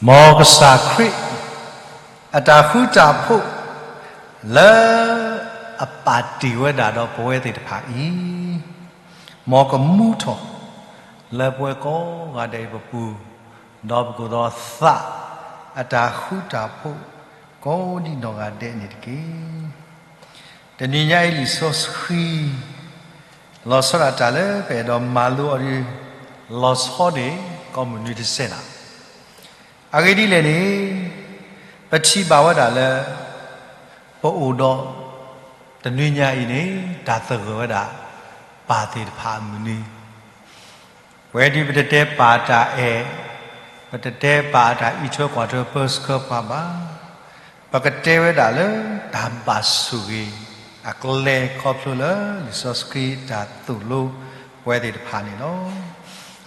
မ်ကစၢ်ခရံာ် အတၢ်ဃူတၢ်ဖိး လၢအပာ်တ့ၢ်ဝဲဒၣ်ဒီးပဝဲသ့ၣ်တဖၣ်အံၤ, မ်ကမူထီၣ် လၢပဝဲကိးဂၤဒဲးအံၤပပူၤ, ဒီးပကိၣ်ဒီးသး အတၢ်ဃူတၢ်ဖိး ကိးဒံနီၢ်ဂၤဒဲးန့ၣ်တက့ၢ်. တနံၤညါအံၤလံာ်စီဆှံ လီၤဆီဒၣ်တၢ်လၢပအဲၣ်ဒိးမၤလိအီၤဒ် လီၤဆီန့ၣ် ကိးမုၢ်နွံတစဲးနၤ, အဂ့ၢ်ဒ်လဲၣ်န့ၣ် ပထံၣ်ဘၣ်ဝဲဒၣ်လၢ ပအိၣ်ဒီး တနွံညါအံၤန့ၣ် တၢ်သဂၢၢ်ဝဲဒၣ် ပၢ်သ့ၣ်တဖၣ်အမုၢ်နွံ ပဝဲဒ်ပတတဲပၢ်တၢ်အဲၣ်, ပတတဲပၢ်အတၢ်အံးထွဲကွၢ်ထွဲပၢဆှၢပှၤဘၣ်. ပကတဲဝဲဒၣ်လၢတၢ်ဘၣ်ဆိၣ်ဂ့ၤအကျဲခီဖျိလၢလံာ်စီဆှံတၢ်သိၣ်လိပဝဲသ့ၣ်တဖၣ်န့ၣ်လီၤ.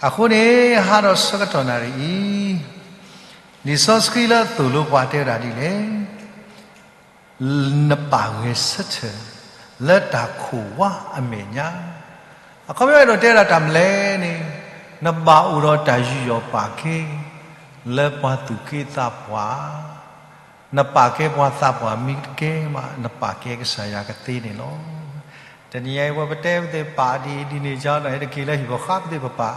အဃိန့ၣ် ဟါဒီးဆၢကတီၢ်နၣ်ရံၣ်အံၤ လံာ်စီဆှံလၢအသိၣ်လိပှၤတဲဝဲဒၣ်ဒ်လဲၣ် နပာ်ဂဲၤဆၢထၢၣ် လၢတၢ်ခိၣ်ဝါအမဲာ်ညါ, အခီပညီအဲၣ်ဒိးတဲဝဲဒၣ်တၢ်မနုၤလဲၣ်န့ၣ်, နဘၣ်အိၣ်ဒီးတၢ်ယူးယီၣ်ပာ်ကဲ လၢပှၤသူၣ်က့သးပှၢ်, နပာ်ကဲပှၤသးပှၢ်မ့ၢ်တကဲမး နပာ်ကဲကစၢ်ယွၤကသ့န့ၣ်လီၤ. တနံၤညါအံၤ ပဝဲပတဲပသ့ၣ်ပာ်ဒ်အံၤဒ်န့ၣ် ကဒီး တက့ၤလၢဟံၣ်ပဃါပသ့ၣ်ပပာ်,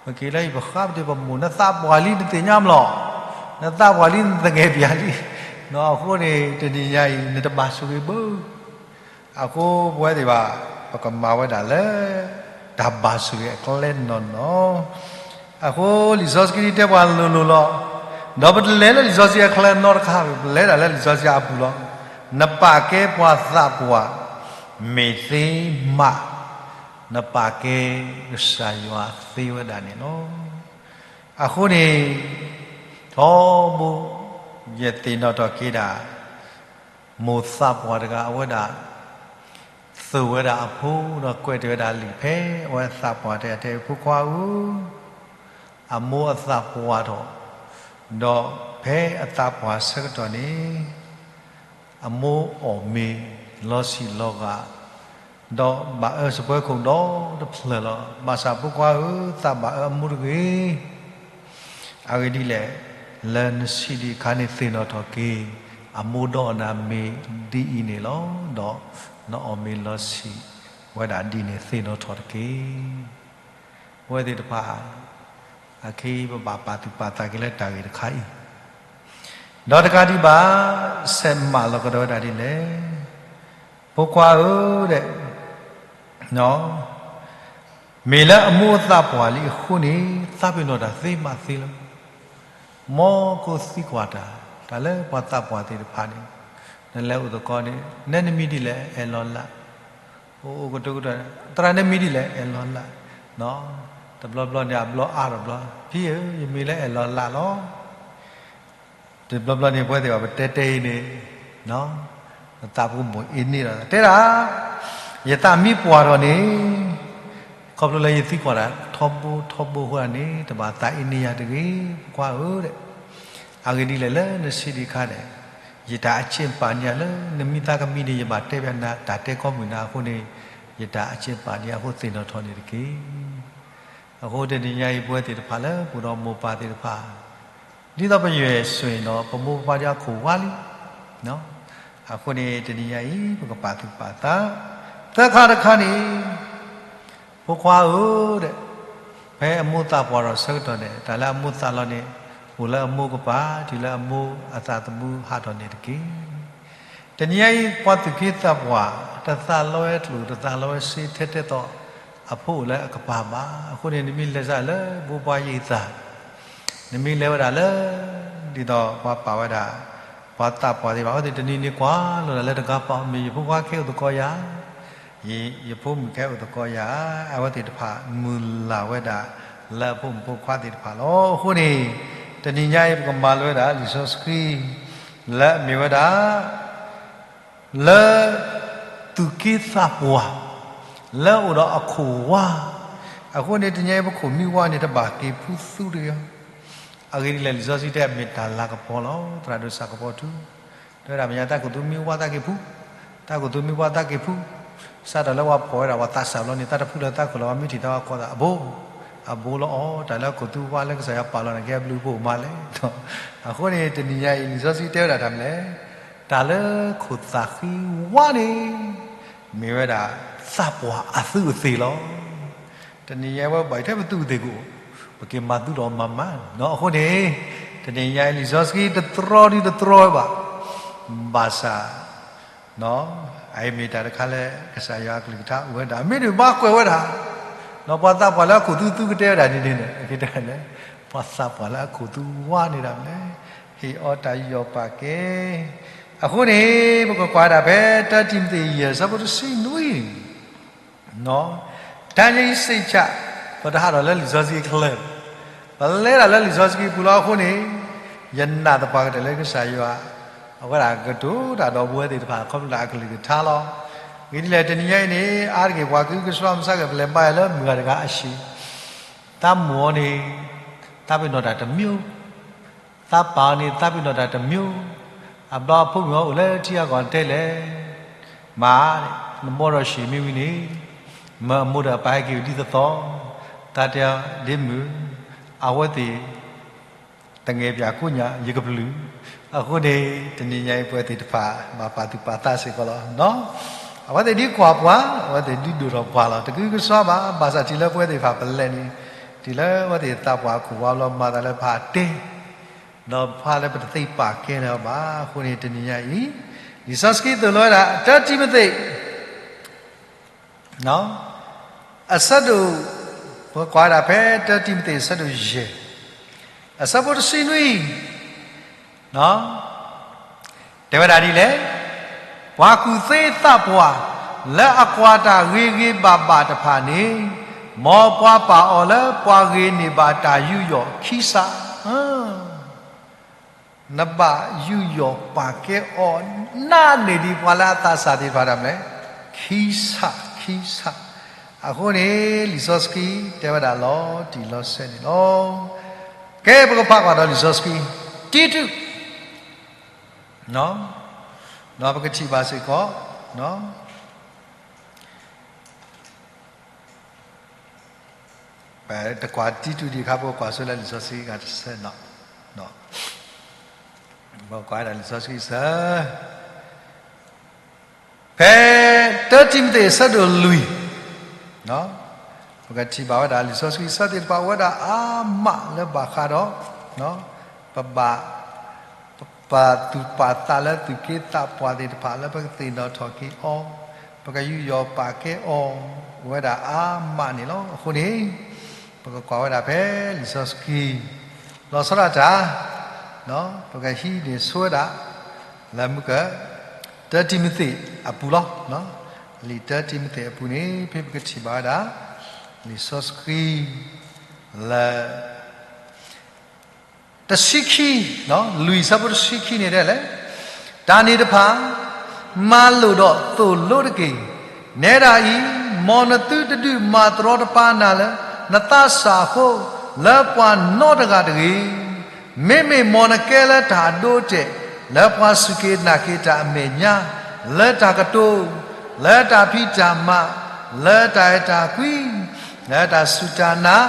ပက့ၤလၢဟံၣ်ပဃါပသ့ၣ်ပမိၢ်, နသးပှၢ်လံနသ့ၣ်ညါမးလီၤ, နသးပှၢ်လံနသဂဲၤပၠးလံ, အဃိန့ၣ် တနံၤညါအံၤ နတဘၣ်ဆိၣ်ဂ့ၤဘၣ်. အဃိပဝဲသ့ၣ်တဖၣ် ပကမၤဝဲဒၣ်လၢ တၢ်ဘၣ်ဆိၣ်ဂ့ၤအကျဲနီၢ်နီၢ်, အဃိလံာ်စီဆှံတဲပှၤလိၤလိၤလီၤ. ဒီးပတလဲၤလၢလံာ်စီဆှံအကျဲနီတခါ, ပလဲၤဒၣ်လၢလံာ်စီဆှံအပူၤလီၤ. နပာ်ကဲပှၤသးပှၢ် မ့ၢ်သ့မး, နပာ်ကဲကစၢ်ယွၤသ့ဝဲဒၣ်န့ၣ်လီၤ. အဃိန့ၣ် ထီဘိ ယသ့ၣ်နီၣ်ထီၣ်က့ၤဒၣ် မိၢ်သးပှၢ်တဂၤအဝဲဒၣ် သိၣ်ဝဲဒၣ်အဖိ ဒီးကွဲးတ့ၢ်ဝဲဒၣ်လံာ်ဖဲအဝဲသးပှၢ်တဂၤ တဲ ဖိခွါဧၢ, အမိၢ်အသးပှၢ်ထီၣ်, ဒီးဖဲအသးပှၢ်ဆၢကတီၢ်န့ၣ် အမိၢ်အီၣ်မ့ၤလီၤဆံးလီၤဂာ်, ဒီးဘၣ်အၢစပွဲခိၣ်ဒီတဖျၢၣ်လီၤ. ဘၣ်ဆၣ်ဖိခွါဧၢ, သးဘၣ်အၢအမိၢ်တဂ့ၤ. အဂ့ၢ်ဒ်လဲၣ်, လၢနဆံးဒံးအခါန့ၣ်သ့ၣ်နီၣ်ထီၣ်က့ၤ အမိၢ်ဒီးအီၣ်နၤမ့ၤဒ်အံၤန့ၣ်လီၤ. ဒီးနအီၣ်မ့ၤလီၤဆံးဝဲဒၣ်ဒ်န့ၣ်သ့ၣ်နီၣ်ထီၣ်တက့ၢ်. ပဝဲသ့ၣ်တဖၣ် အခဲအံၤပဘၣ်ပာ်သူၣ်ပာ်သးက့ၤလၢတၢ်ဂ့ၢ်တခါအံၤ, ဒီးတကးဒံးဘၣ် ဆဲးမးလီၤကဒီးဝဲဒၣ်ဒ်လဲၣ်. ဖိခွါဧၢ, ဒီး မ့ၢ်လၢအမိၢ်အသးပှၢ်လံအဃိန့ၣ် သးပ့ၤနီၣ်တၢ်သ့မးသ့လီၤ. မ်ကသံကွၢ်တၢ်, တၢ်လၢပှၤသးပှၢ်သ့ၣ်တဖၣ်န့ၣ် နလဲၤအိၣ်သကိးန့ၣ် နဲနမံၤဒ်လဲၣ် အဲၣ်လီၤလး, အိၣ်အိၣ်ကတိၤကတိၤ, သရၣ် နဲမံၤဒ်လဲၣ်အဲၣ်လီၤလး, တဘျီဘျီန့ၣ် အဘျီအါထီၣ်ဘျီ, ဖံဧၢ, ယမံၤလၢအဲၣ်လီၤလးလီၤ. တဘျီဘျီန့ၣ် ပဝဲသ့ၣ်ဘၣ်ပတဲတဲအံၤန့ၣ်, ပသးပူၤမိၣ်အ့န့ၢ်လီၤ. တဲဒၣ်, ယသးမံပှၢ်ထီၣ်န့ၣ်, ခီဖျိလၢယသံကွၢ်တၢ်ထီဘိထီဘိအဃိန့ၣ် တဘၣ်သးအ့န့ၢ်ယၤတဂ့ၤ ဖိခွါဧၢ, ဒီး အဂ့ၢ်ဒ်လဲၣ်လၢနဆံးဒံးအခါန့ၣ်, ယတၢ်အစ့ပာ်န့ၢ်ယၤလၢ နမံသးကမံန့ၣ် ယဘၣ်တဲဘၣ်နၤ တၢ်တဲကိးမုၢ်နၤအဃိန့ၣ်, ယတၢ်အစ့ပာ်န့ၢ်အဃိသ့ၣ်နီၣ်ထီၣ်န့ၣ်တက့ၢ်. အဃိတနံၤညါအံၤ ပဝဲသ့ၣ်တဖၣ်လၢပအိၣ်ဒီးမိၢ်ပၢ်သ့ၣ်တဖၣ်, ဒ်သိးပယွဲၢ်ဆိၣ်အံၤဒီး ပမိၢ်ပပၢ်ဒ်အခိၣ်ဝါလံ. အဃိန့ၣ် တနံၤညါအံၤ ပကပာ်သူၣ်ပာ်သး, သၢခါတခါန့ၣ် ဖိခွါဧၢ, ဒီး ဖဲအမိၢ်သးပှၢ်ထီၣ်ဆၢကတီၢ်န့ၣ် တၢ်လၢအမိၢ်သးလီၤန့ၣ် အိၣ်လၢအမိၢ်ကပၤ တုၤလၢအမိၢ်အသးသမူဟးထီၣ်န့ၣ်တက့ၢ်. တနံၤညါအံၤ ပှၤသူၣ်က့သးပှၢ် တသးလီဝဲကျိၣ် တသးလီဝဲစ့ထဲထဲသိး အဖိအိၣ်လၢအကပၤဘၣ်. အဃိန့ၣ် နမ့ၢ်လဲၤစးလၢဘိပှၤယံာ်သၣ်, နမ့ၢ်လဲၤဝဲဒၣ်လၢ ဒ်သိးပှၤပာ်ဝဲဒၣ် ပှၤသးပှၢ်သ့ၣ်တဖၣ် အဝဲသ့ၣ်တနံၤန့ၣ် ကွၢ်လိာ်ဒၣ်လၢတဂၤပာ်အီၤ မ့ၢ်ယဖိခွါခဲအိၣ်သကိးယၤ, ယဖိမုၣ်ခဲအိၣ်သကိးယၤ, အဝဲသ့ၣ်တဖၣ်မုၢ်လၢ်ဝဲဒၣ်လၢအဖိမုၣ်ဖိခွါသ့ၣ်တဖၣ်လီၤ. အဃိန့ၣ် တနံၤညါအံၤ ပကမၤလိဝဲဒၣ်လံာ်စီဆှံ လၢအမ့ၢ်ဝဲဒၣ် လၢ သူၣ်က့သးပှၢ် လၢအအိၣ်ဒီးအခိၣ်ဝါ, အဃိန့ၣ် တနံၤညါအံၤ ပခိၣ်မံဝါန့ၣ် တဘၣ်က့ၤဖုသူတဂ့ၤ. အဂ့ၢ်ဒ်လဲၣ် လံာ်စီဆှံတဲ မ့ၢ်တၢ်လၤကပီၤလီၤ. သရၣ်ဒိၣ်စၢ်ကပီၤထူ တဲဝဲဒၣ် မ့ၢ်ညါတၢ်ခိၣ်သူမံဝါတၢ်က့ၤဖု, တၢ်ခိၣ်သူမံဝါတၢ်က့ၤဖု, စးထီၣ်လၢပှၤဖှီၣ်ဝဲဒၣ်ပှၤသးစၢ်ဘျီန့ၣ် တၢ်တဖုလၢတၢ်ခိၣ်လၢပှၤမံထံၣ်တၢ်ဝဲကီၢ်သးအဘိ အဘိလီၤအီၤ တၢ်လၢအခိၣ်သူဝါလၢကစၢ်ယွၤပာ်လီၤန့ၣ် ကဲအဘျုးအဖှိၣ်မးလဲၣ်. အဃိန့ၣ် တနံၤညါအံၤ လံာ်စီဆှံတဲဝဲဒၣ်တၢ်မနုၤလဲၣ်, တၢ်လၢခိၣ်သၣ်ဃံဝါန့ၣ် မ့ၢ်ဝဲဒၣ်သးပှၢ်အသူးအသ့ၣ်လီၤ. တနံၤညါအံၤ ဝဲဘၣ်ထဲပသူးသ့ၣ်ကအိၣ်, ပက့ၤမၤသူဒီးမၤမၤ, အဃိန့ၣ် တနံၤညါအံၤ လံာ်စီဆှံတတြီဒုတတြီဝဲဘၣ်, ဘၣ်ဆၣ် အအံၤမ့ၢ်တၢ်တခါလၢ ကစၢ်ယွၤအကလုၢ်ကထါအိၣ်ဝဲဒၣ် မ့ၢ်ဒုးဘၣ်ကွဲးဝဲဒၣ်, ဒီးပှၤသးပှၢ်လၢအခိၣ်သူသူကတဲဝဲဒၣ်ဒ်န့ၣ်န့ၣ် ကတဲလဲၣ်, ပှၤသးပှၢ်လၢအခိၣ်သူဝါန့ၣ်ဒၣ်လဲၣ်, ဟ့ၣ်အီၤတၢ်ယူးယီၣ်ပာ်ကဲ. အဃိန့ၣ် ပကကွၢ်ဒၣ်ဖဲ တၢတံၤမသ့း ယဲၢ် ဆၢဖိတဆံနွံ တၢ်ညါအံၤစ့ၢ်ကီး ပတဟးထီၣ်လၢလံာ်စီဆှံအချၢ, ပလဲၤဒၣ်လၢလံာ်စီဆှံအပူၤလီၤ. အဃိန့ၣ် ယနာ်သပှၢ်ကတၢၢ်လၢကစၢ်ယွၤ အဝဲဒၣ်ကတိၤတၢ်ဒီးပဝဲသ့ၣ်တဖၣ် ခီဖျိလၢအကလုၢ်ကထါလီၤ. ဂ့ၢ်ဒ်လဲၣ် တနံၤညါအံၤန့ၣ် အါတက့ၢ်ပှၤကဟုကစွါမုၢ်ဆါက့ၤ ပလဲၤဘါယွၤလၢမုၢ်ဂၤတဂၤအဟံၣ်, သးမိၢ်အီၤန့ၣ် သးပ့ၤနီၣ်တၢ်တမံၤ သးပၢ်အီၤန့ၣ် သးပ့ၤနီၣ်တၢ်တမံၤ, အဘျီအဖိမုၣ်အီၤအိၣ်လၢထံဂၤကီၢ်ဂၤတဲလဲၣ်, မါ, နဘီဒီးၡ့ၣ်မ့ၢ်ဝံၤန့ၣ် မၢအမိၢ်ဒီးအပၢ်ဟဲက့ၤဝံၤဒ်သိးသိး, သးတဲအီၤ ဒ့မုၣ်, အဝဲသ့ၣ် တငဲၤပၠးကိးညါ ယကပျုၢ်. အဃိန့ၣ် တနံၤညါအံၤပဝဲသ့ၣ်တဖၣ် ဘၣ်ပာ်သူၣ်ပာ်သးစ့ၢ်ကီးလီၤ. အဝဲသ့ၣ်ဒ်ကွၢ်ပှၤ, အဝဲသ့ၣ်ဒ်ဒိၣ်ထီၣ်ပှၤလီၤ. တကဟုကစွါဘၣ်, ဘၣ်ဆၣ်တုၤလၢပဝဲသ့ၣ်တဖၣ်ပလဲၤန့ၣ်, တုၤလၢအဝဲသ့ၣ်သးပှၢ်အခိၣ်ဝါဘျီ မၤသးလၢပဟးတဲ ဒီးပှၤလၢပတသ့ပာ်ကဲလၢၤဘၣ်. အဃိန့ၣ် တနံၤညါအံၤ လံာ်စီဆှံသိၣ်လိဝဲဒၣ် တၢတံၤမသ့း အဆၢဒိၣ်, ပကကွၢ်ဝဲဒၣ်ဖဲ တၢတံၤမသ့း အဆၢဒိၣ်ယဲၢ် အဆၢဖိတဆံနွံ တဲဝဲဒၣ်ဒ်လဲၣ်, ပှၤကူၣ်သ့သးပှၢ် လၢအကွၢ်တၢ်ဂ့ၤဂ့ၤဘၣ်ဘၣ်တဖၣ်န့ၣ်, မ်ပှၤပာ်အီၤလၢပှၤဂ့ၤန့ၢ်ဘၣ်တၢ်ယူးယီၣ်ခံစး. နဘၣ်ယူးယီၣ်ပာ်ကဲအီၤ နးန့ၢ်ဒံးပှၤလၢအသးစၢ်သ့ၣ်တဖၣ်ဒၣ်မနုၤလဲၣ်, ခံစး, ခံစး. အဃိန့ၣ် လံာ်စီဆှံတဲဝဲဒၣ်လီၤတံၢ်လီၤဆဲးန့ၣ်လီၤ. ကဲ ပကဖးကွၢ်ဒီးလံာ်စီဆှံ, တံတူး ဒီးပကထံၣ်ဘၣ်စ့ၢ်ကီး, ပတကွၢ်တံတူးဒံးအခါ ပကကွၢ်ဆိလၢလံာ်စီဆှံဂၤတဆၢ, ပကွၢ်ဝဲဒၣ်လံာ်စီဆှံဆၢ ဖဲ တၢတံၤမသ့း အဆၢဒိၣ်လွံၢ်, ပကထံၣ်ဘၣ်ဝဲဒၣ်လံာ်စီဆှံဆၢသ့ၣ်တဖၣ် အိၣ်ဝဲဒၣ်အါမးလၢဘၣ်ဃးဒီး ပဘၣ် ပာ်သူၣ်ပာ်သးလၢသူၣ်က့သးပှၢ်သ့ၣ်တဖၣ် လၢပကသ့ၣ်နီၣ်ထီၣ်က့ၤအီၤ, ပကယူးယီၣ်ပာ်ကဲအီၤ အိၣ်ဝဲဒၣ်အါမးန့ၣ်လီၤ. အဃိန့ၣ် ပကကွၢ်ဝဲဒၣ်ဖဲလံာ်စီဆှံ လီၤဆီဒၣ်တၢ်, ပကဟံးန့ၢ်ဆိဝဲဒၣ် လၢမုၢ်က တၢတံၤမသ့းအပူၤလီၤ. လံာ်တၢတံၤမသ့းအပူၤန့ၣ် ဖဲပကထံၣ်ဘၣ်ဝဲဒၣ် လံာ်စီဆှံ လၢ တဆံခံ, လွံၢ်ဆၢဖိတဆံခံန့ၣ်ဒ်လဲၣ်, တၢ်န့ၣ်တဖၣ် မၤလိာ်ဒီးသိၣ်လိတက့ၢ်. နဲဒၣ်အံၤ မ်နသုတဒုးမၤတရီတပါနၤလၢ နသးစၢ်အဃိ လၢပှၤနီတဂၤတဂ့ၤ. မ့မ့ၢ်မ်နကဲလၢတၢ်အဒိအတဲာ် လၢပှၤစူၢ်က့ၤနာ်က့ၤတၢ်အမဲာ်ညါ, လၢတၢ်ကတိၤ, လၢတၢ်ဖံးတၢ်မၤ, လၢတၢ်အဲၣ်တၢ်ကွံ, လၢတၢ်စူၢ်တၢ်နာ်,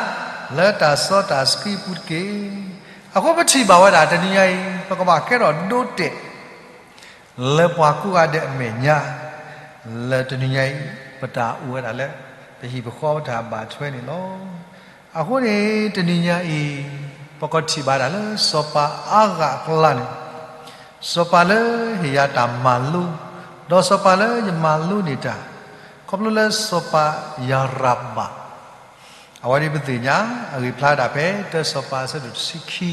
လၢတၢ်စီတၢ်ဆှံအပူၤတက့ၢ်. အဃိပထံၣ်ဘၣ်ဝဲဒၣ်တနံၤညါအံၤ ပကဘၣ်ကဲထီၣ်ဒိတဲာ် လၢပှၤကိးဂၤဒဲးအမဲာ်ညါ, လၢတနံၤညါအံၤ ပတၢ်အိၣ်ဝဲဒၣ်လၢ ပဟံၣ်ပဃီပတၢ်ဘၣ်ထွဲန့ၣ်လီၤ. အဃိန့ၣ် တနံၤညါအံၤ ပကထံၣ်ဘၣ်ဒၣ်လၢစီၤပၤအါဂၤအကျါန့ၣ်, စီၤပၤလၢဟ့ၣ်ယၤတၢ်မၤလိ, ဒီးစီၤပၤလၢယမၤလိန့ၢ်တၢ်, ခီဖျိလၢစီၤပၤယၤရဘၣ် အဝဲဒၣ်ပသ့ၣ်ညါ အဂ့ၢ်ဖျါဒၣ်ဖဲတၢစီၤပၤအဆၢဒိၣ်တဆံခံ,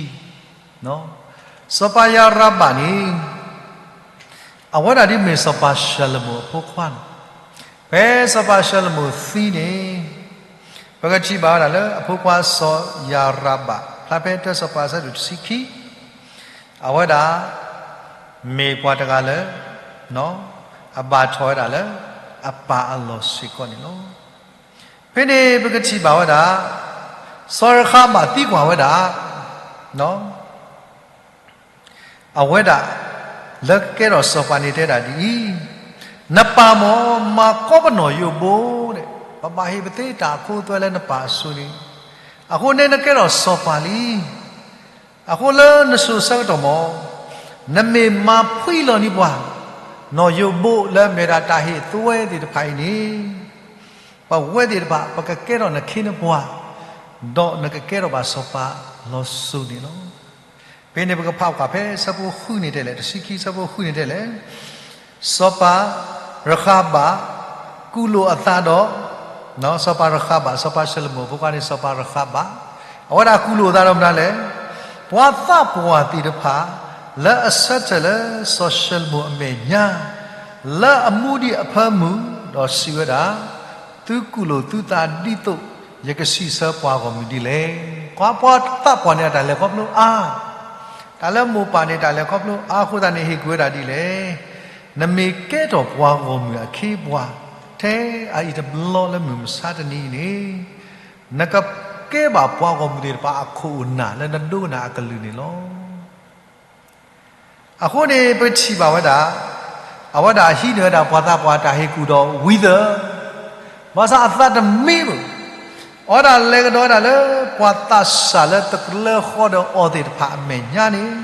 စီၤပၤယၤရဘၣ်န့ၣ် အဝဲဒၣ်ဒ်မ့ၢ်စီၤပၤၡလိၤမိၤအဖိခွါန့ၣ်, ဖဲစီၤပၤၡလိၤမိၤသံန့ၣ် ပကထံၣ်ဘၣ်ဝဲဒၣ်လၢအဖိခွါစီၤယၤရဘၣ် ဖျါဖဲတၢစီၤပၤအဆၢဒိၣ်တဆံခံ, အဝဲဒၣ် မ့ၢ်ပှၤတဂၤလၢ အဘၣ်ထီၣ်ဝဲဒၣ်လၢ အပၢ်အလီၢ်စ့ၢ်ကီးန့ၣ်လီၤ. ဖဲန့ၣ်ပကထံၣ်ဘၣ်ဝဲဒၣ် စီၤယဃၤဘၣ်သံကွၢ်ဝဲဒၣ် အဝဲဒၣ် လၢကကဲထီၣ်စီၤပၤန့ၣ်တဲဒၣ်ဒ်အံၤ, နပၢ်မ့ၢ်မၤကီပနီၣ်ယိာ်ဘိန့ၣ်, ပဘၣ်ဟ့ၣ်ပသ့တၢ်အခိအသွဲလၢနပၢ်အစိၤန့ၣ်, အဃိန့ၣ်နကဲထီၣ်စီၤပၤလံ. အဃိလၢနစိၤဆၢကတီၢ်မး, နမ့ၢ်မၤဖှံလီၤန့ၢ်ပှၤ, နီၢ်ယိၤဘိလၢအမ့ၢ်ဒၣ်တၢ်ဟ့ၣ်သဝဲသ့ၣ်တဖၣ်အံၤန့ၣ်, ပဝဲသ့ၣ်တဖၣ် ပကကဲထီၣ်နခ့နပှၤ, ဒီးနကကဲထီၣ်ဘၣ်စီၤပၤလီၤစိၤန့ၣ်လီၤ. ဖဲန့ၣ်ပကဖးကွၢ်ဖဲဆၢဖိဃုန့ၣ်တဲလဲၣ်, တဆံခံဆၢဖိဃုန့ၣ်တဲလဲၣ်, စီၤပၤရဃၤဘၣ် ကူၣ်လိာ်အသးဒီး, စီၤပၤရဃၤဘၣ်, စီၤပၤၡလမိၣ်အဖိခွါန့ၣ် စီၤပၤရဃၤဘၣ်, အဝဲဒၣ်ကူၣ်လိာ်အသးဒီးမနုၤလဲၣ်, ပှၤသးပှၢ်သ့ၣ်တဖၣ် လၢအဆၢထၢၣ်လၢစီၤၡလမိၣ်အမဲာ်ညါ, လၢအမူဒံးအဖၢမုၢ်, ဒီးစံးဝဲဒၣ်, သုကူၣ်လိာ်သုသးဒ်သိး ယကစံးဆၢပှၤဂီၢ်မုၢ်ဒ်လဲၣ်. ပှၤသးပှၢ်န့ၣ်အတၢ်လဲၤခီဖျိအါ, တၢ်လၢမိၢ်ပၢ်န့ၣ်တၢ်လဲၤခီဖျိအါအဃိသတးန့ၣ် ဟ့ၣ်ကူၣ်ဝဲဒၣ်ဒ်လဲၣ်. နမ့ၢ်ကဲထီၣ်ပှၤဂီၢ်မုၢ်အခ့အပှၤ ထဲအအံၤတဘျီလၢမုၢ်မဆါတနံၤအံၤန့ၣ်, နကကဲဘၣ်ပှၤဂီၢ်မုၢ်သ့ၣ်တဖၣ်အခိၣ်အနၢ်လၢနဒိကနၣ်အကလုၢ်န့ၣ်လီၤ. အဃိန့ၣ် ပထံၣ်ဘၣ်ဝဲဒၣ်, အဝဲဒၣ်ဟံးန့ၢ်ဝဲဒၣ်ပှၤသးပှၢ်တၢ်ဟ့ၣ်ကူၣ်ဒီးဝံသး, ဘၣ်ဆၣ်အသးတမံဘၣ်. အဝဲဒၣ်လဲၤကဒီးဝဲဒၣ်လၢပှၤသးစၢ်လၢတကျၢၤဃီဒီးအီၤသ့ၣ်တဖၣ်အမဲာ်ညါန့ၣ်,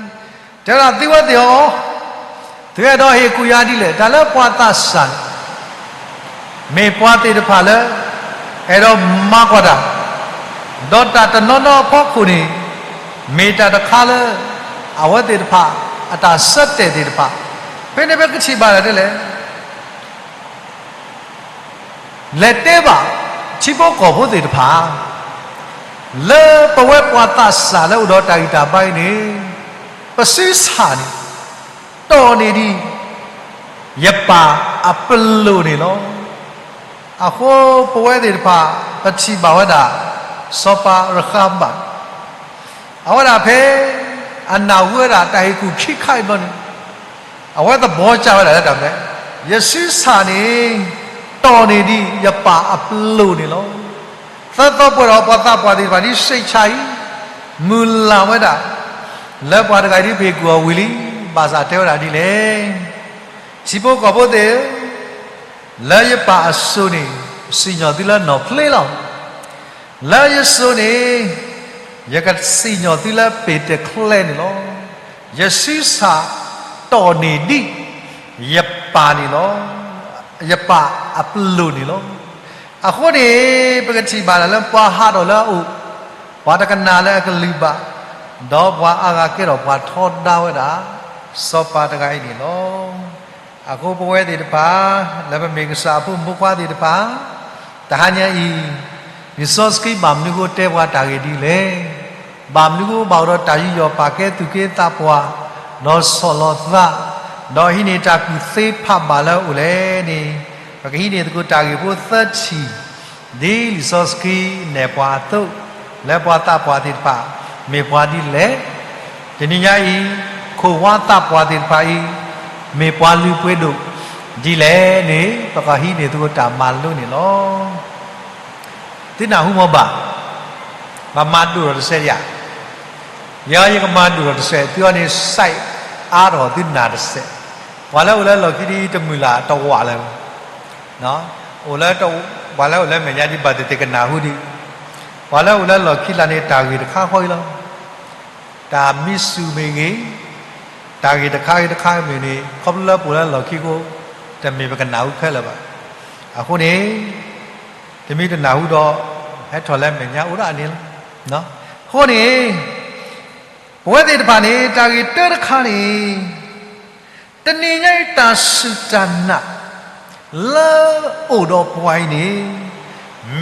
တဲဝဲဒၣ်သုဝဲသ့ၣ်ဧၢ, သုအဲၣ်ဒိးဟ့ၣ်ကူၣ်ယၤဒ်လဲၣ်. တၢ်လၢပှၤသးစၢ်န့ၣ် မ့ၢ်ပှၤသ့ၣ်တဖၣ်လၢ အဲၣ်ဒိးမၤကွၢ်တၢ်, ဒီးတၢ်တနီၤနီၤအဖီခိၣ်န့ၣ် မ့ၢ်တၢ်တခါလၢ အဝဲသ့ၣ်တဖၣ် အတၢ်ဆၢတဲာ်သ့ၣ်တဖၣ်, ဖဲန့ၣ်ပကထံၣ်ဘၣ်ဒ်လဲၣ်. လဲၤတဲဘၣ် ထံဖိကီၢ်ဖိသ့ၣ်တဖၣ် လၢပဝဲပှၤသးစၢ်လၢအိၣ်ဒီးတၢ်ဂံၢ်တၢ်ဘါအံၤန့ၣ်, ပစုဆၣ်န့ၣ် တီၢ်န့ၢ်ဒံး ယပၢ်အပလိာ်န့ၣ်လီၤ. အဃိပဝဲသ့ၣ်တဖၣ် ပထံၣ်ဘၣ်ဝဲဒၣ် စီၤပၤရဃၤဘၣ် အဝဲဒၣ်ဖဲ အနၢ်ဟူဝဲဒၣ်တၢ်ဟ့ၣ်ကူၣ်ခံခါအံၤဘျီန့ၣ်, အဝဲသဘောကျဝဲဒၣ်လၢတၢ်မနုၤလဲၣ်, ယစုဆၣ်န့ၣ် တီၢ်န့ၢ်ဒံးယပၢ်အပလိာ်န့ၣ်လီၤ. သၢသီပှဲၤဒီးပှၤသးပှၢ်သ့ၣ်တဖၣ်ဒ်စံးဆါအံၤ, မုၢ်လၢ်ဝဲဒၣ် လၢပှၤတဂၤအံၤဒ်ပဟ့ၣ်ကူၣ်အီၤဝံၤလံ, ဘၣ်ဆၣ်တဲဝဲဒၣ်ဒ်လဲၣ်, ထံဖိကီၢ်ဖိသ့ၣ်ဧၢ, လၢယပၢ်အစိၤန့ၣ် စံၣ်ညီၣ်သုလၢနီၢ်ဖျ့လီၤ. လၢယစိၤန့ၣ် ယကစံၣ်ညီၣ်သုလၢပ့ၢ်တချဲန့ၣ်လီၤ. ယစုဆၣ်တီၢ်န့ၢ်ဒံး ယပၢ်န့ၣ်လီၤ. ယပၢ်အပလိာ်န့ၣ်လီၤ. အဃိန့ၣ် ပကထံၣ်ဘၣ်ဒၣ်လၢပှၤဟးထီၣ်လၢအအိၣ်, ပှၤတကနၣ်လၢအကလုၢ်ဘၣ်, ဒီးပှၤအါဂၤကဲထီၣ်ပှၤထီဒါဝဲဒၣ် စီၤပၤတဂၤအံၤန့ၣ်လီၤ. အဃိပဝဲသ့ၣ်တဖၣ် လၢပမ့ၢ်ကစၢ်အဖိမုၣ်ဖိခွါသ့ၣ်တဖၣ်, တဟါညါအံၤ လံာ်စီဆှံဘၣ်မနုၤဃိတဲပှၤတၢ်ဂ့ၢ်ဒ်လဲၣ်. ဘၣ်မနုၤဃိဘၣ်အိၣ်ဒီးတၢ်ယူးယီၣ်ပာ်ကဲသူၣ်က့သးပှၢ်, ဒီးဆီၣ်လီၤသး, ဒီးဟံးန့ၢ်တၢ်ကူၣ်သ့ဖးဘၣ်လၢအအိၣ်လဲၣ်န့ၣ်, ပကဟံးန့ၢ်သကိးတၢ်ဂ့ၢ်ဖိသၢထံၣ်, ဒ်လံာ်စီဆှံနဲၣ်ပှၤအသိး, လၢပှၤသးပှၢ်သ့ၣ်တဖၣ် မ့ၢ်ပှၤဒ်လဲၣ်. တနံၤညါအံၤ ခိၣ်ဝါသးပှၢ်သ့ၣ်တဖၣ်အံၤ မ့ၢ်ပှၤလုၢ်ပှ့ၤဒိၣ်ဒ်လဲၣ်န့ၣ် ပကဟံးန့ၢ်သကိးတၢ်မၤလိန့ၣ်လီၤ. သုနၢ်ဟူမ့ၢ်ဘၣ်, ပမၤဒိၣ်ထီၣ်တစဲးယၤ, ယဲယကမၤဒိၣ်ထီၣ်တစဲး, သုအီၤန့ၣ် စဲးအါထီၣ်သုနၢ်တစဲး, ပှၤလၢအိၣ်လၢလီၢ်ခံဒ်တမုာ်လၢ်တဝးလၢၤဘၣ်, အိၣ်လၢ, ပှၤလၢအိၣ်လၢမဲာ်ညါဒ်ဘၣ်သ့ၣ်သ့ၣ်ကနၢ်ဟူဒံး, ပှၤလၢအိၣ်လၢလီၢ်ခံလၢ်န့ၣ် တၢ်ဂ့ၢ်တခါဃီအံၤလီၤ. တၢ်မံဆူၣ်မ့ၢ်ဂ့ၤ, တၢ်ဂ့ၢ်တခါဂ့ၤတခါမ့ၢ်န့ၣ် ခီဖျိလၢပအိၣ်လၢလီၢ်ခံအဃိ, တမ့ၢ်ပကနၢ်ဟူခဲလၢာ်ဘၣ်. အဃိန့ၣ်, တမ့ၢ်တနၢ်ဟူဒီး ဟဲထီၣ်လၢမဲာ်ညါအိၣ်ဒၣ်န့ၣ်လီၤ. အဃိန့ၣ်, ပဝဲသ့ၣ်တဖၣ်န့ၣ် တၢ်ဂ့ၢ်တၢတခါန့ၣ် တနံၤညါအံၤတၢ်စူၢ်တၢ်နာ် လၢအိၣ်ဒီးပှၤအံၤန့ၣ်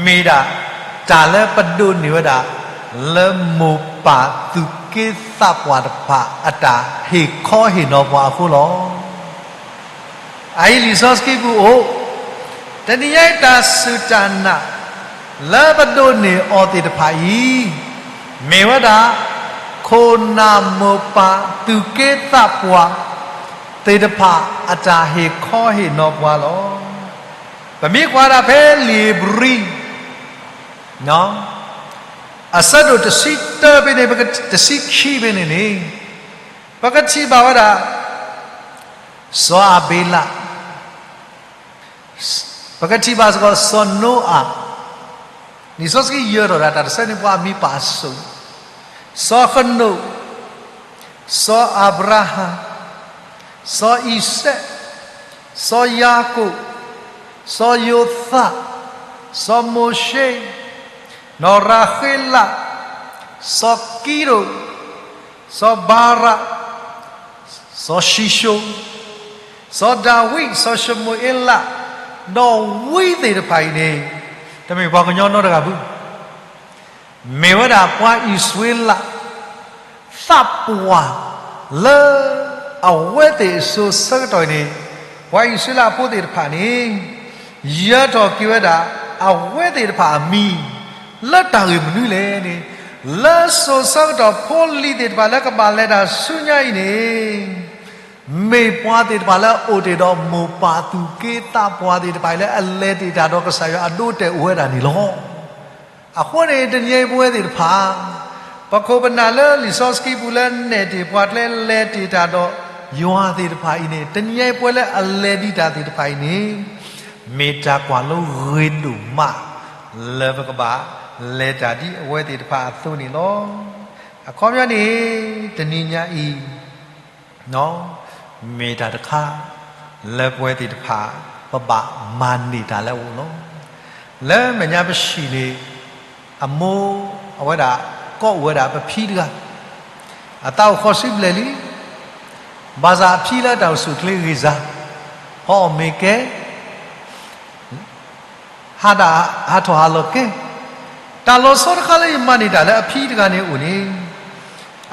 မ့ၢ်ဒၣ်တၢ်လၢပဒိးန့ၢ်ဝဲဒၣ် လၢမိၢ်ပၢ်သူၣ်က့သးပှၢ်တဖၣ်အတၢ်ဟ့ၣ်ခီဟ့ၣ်နီၤပှၤအဃိလီၤ. အအံၤလံာ်စီဆှံပူၤအိၣ်, တနံၤညါအံၤတၢ်စူၢ်တၢ်နာ် လၢပဒိးန့ၢ်အီၤသ့ၣ်တဖၣ်အံၤ, မ့ၢ်ဝဲဒၣ် ခိၣ်နၢ်မိၢ်ပၢ်သူၣ်က့သးပှၢ်သ့ၣ်တဖၣ်အတၢ်ဟ့ၣ်ခီဟ့ၣ်နီၤပှၤလီၤ. ပမ့ၢ်ကွၢ်ဒၣ်ဖဲလံာ်ဧ့ၤဘြံၤ အဆၢဒိၣ်တဆံတၢဖဲန့ၣ်, တဆံခံဖဲန့ၣ်န့ၣ်, ပကထံၣ်ဘၣ်ဝဲဒၣ် စီၤအၤဘ့လး, ပကထံၣ်ဘၣ်စ့ၢ်ကီးစီၤနိအၤ, လံာ်စီဆှံယၢၤထီၣ်ဒၣ်တၢ်တဆၢန့ၣ် ပှၤအမံၤပာ်အစိၤ, စီၤဃနိၣ်, စီၤအၤဘြၤဟၣ်, စီၤအံၤစဲး, စီၤယၤကိာ်, စီၤယိၤသး, စီၤမိၤၡ့, နီၢ်ရၤဃ့လး, စီၤကံရိၣ်, စီၤဘၤရး, စီၤၡံၣ်ၡိၣ်, စီၤဒၤဝံး, စီၤၡမူၤအ့လး, ဒီးဝံသ့ၣ်တဖၣ်အံၤန့ၣ် တမ့ၢ်ပှၤကညီနီတဂၤဘၣ်. မ့ၢ်ဝဲဒၣ်ပှၤအံၣ်စရ့လး သးပှၢ်လၢအဝဲသ့ၣ်အစိၤဆၢကတီၢ်အံၤန့ၣ်, ပှၤအံၣ်စရ့လးဖိသ့ၣ်တဖၣ်န့ၣ် ယၢၤထီၣ်က့ၤဝဲဒၣ် အဝဲသ့ၣ်တဖၣ်အမံၤ လၢတၢ်ဂ့ၢ်မနုၤလဲၣ်န့ၣ်, လၢစိၤဆၢကတီၢ်ဖိလံၤသ့ၣ်တဖၣ်လၢကဘၣ်လဲၤတၢ်ဆူညါအံၤန့ၣ် မ့ၢ်ပှၤသ့ၣ်တဖၣ်လၢအအိၣ်တ့ၢ်ဒီးမိၢ်ပၢ်သူၣ်က့သးပှၢ်သ့ၣ်တဖၣ်အံၤလၢအလဲၤတ့ၢ်တၢ်ဒီးကစၢ်ယွၤအဒိအတဲာ်အိၣ်ဝဲဒၣ်န့ၣ်လီၤ. အဃိန့ၣ် တနံၤအံၤပဝဲသ့ၣ်တဖၣ် ပခိၣ်ပနၢ်လၢလံာ်စီဆှံပူၤလၢနဲၣ်တ့ၢ်ပှၤကျဲလဲၤတ့ၢ်တၢ်ဒီးယွၤသ့ၣ်တဖၣ်အံၤန့ၣ် တနံၤအံၤပဝဲလၢအလဲၤဒံးတၢ်သ့ၣ်တဖၣ်အံၤန့ၣ် မ့ၢ်တၢ်ကွၢ်လိဂ့ၤဒိၣ်မး လၢပကဘၣ်လဲၤတၢ်ဒ်အဝဲသ့ၣ်တဖၣ်အသိးန့ၣ်လီၤ. အခီပညီန့ၣ် တနံၤညါအံၤ မ့ၢ်တၢ်တခါ လၢပဝဲသ့ၣ်တဖၣ် ပဘၣ်မၤန့ၢ်တၢ်လၢအအိၣ်လီၤ. လၢမဲာ်ညါပှၤန့ၣ် အမိၢ်အဝဲဒၣ် ကိးအိၣ်ဝဲဒၣ်ပဖံတဂၤ, အသးအိၣ်ဃီးစုဘျဲၣ်လံ, ဘၣ်ဆၣ်အဖံလၢတၢ်အိၣ်ဆူၣ်အိၣ်ချ့ဂ့ၤစၢ်, ဖီအီၣ်မ့ၤကဲ ဟးထီၣ်ဟးလီၤကဲ, တၢ်လီၤဆီတခါလၢယမၤန့ၢ်တၢ်လၢအဖံတဂၤန့ၣ်အအိၣ်န့ၣ်,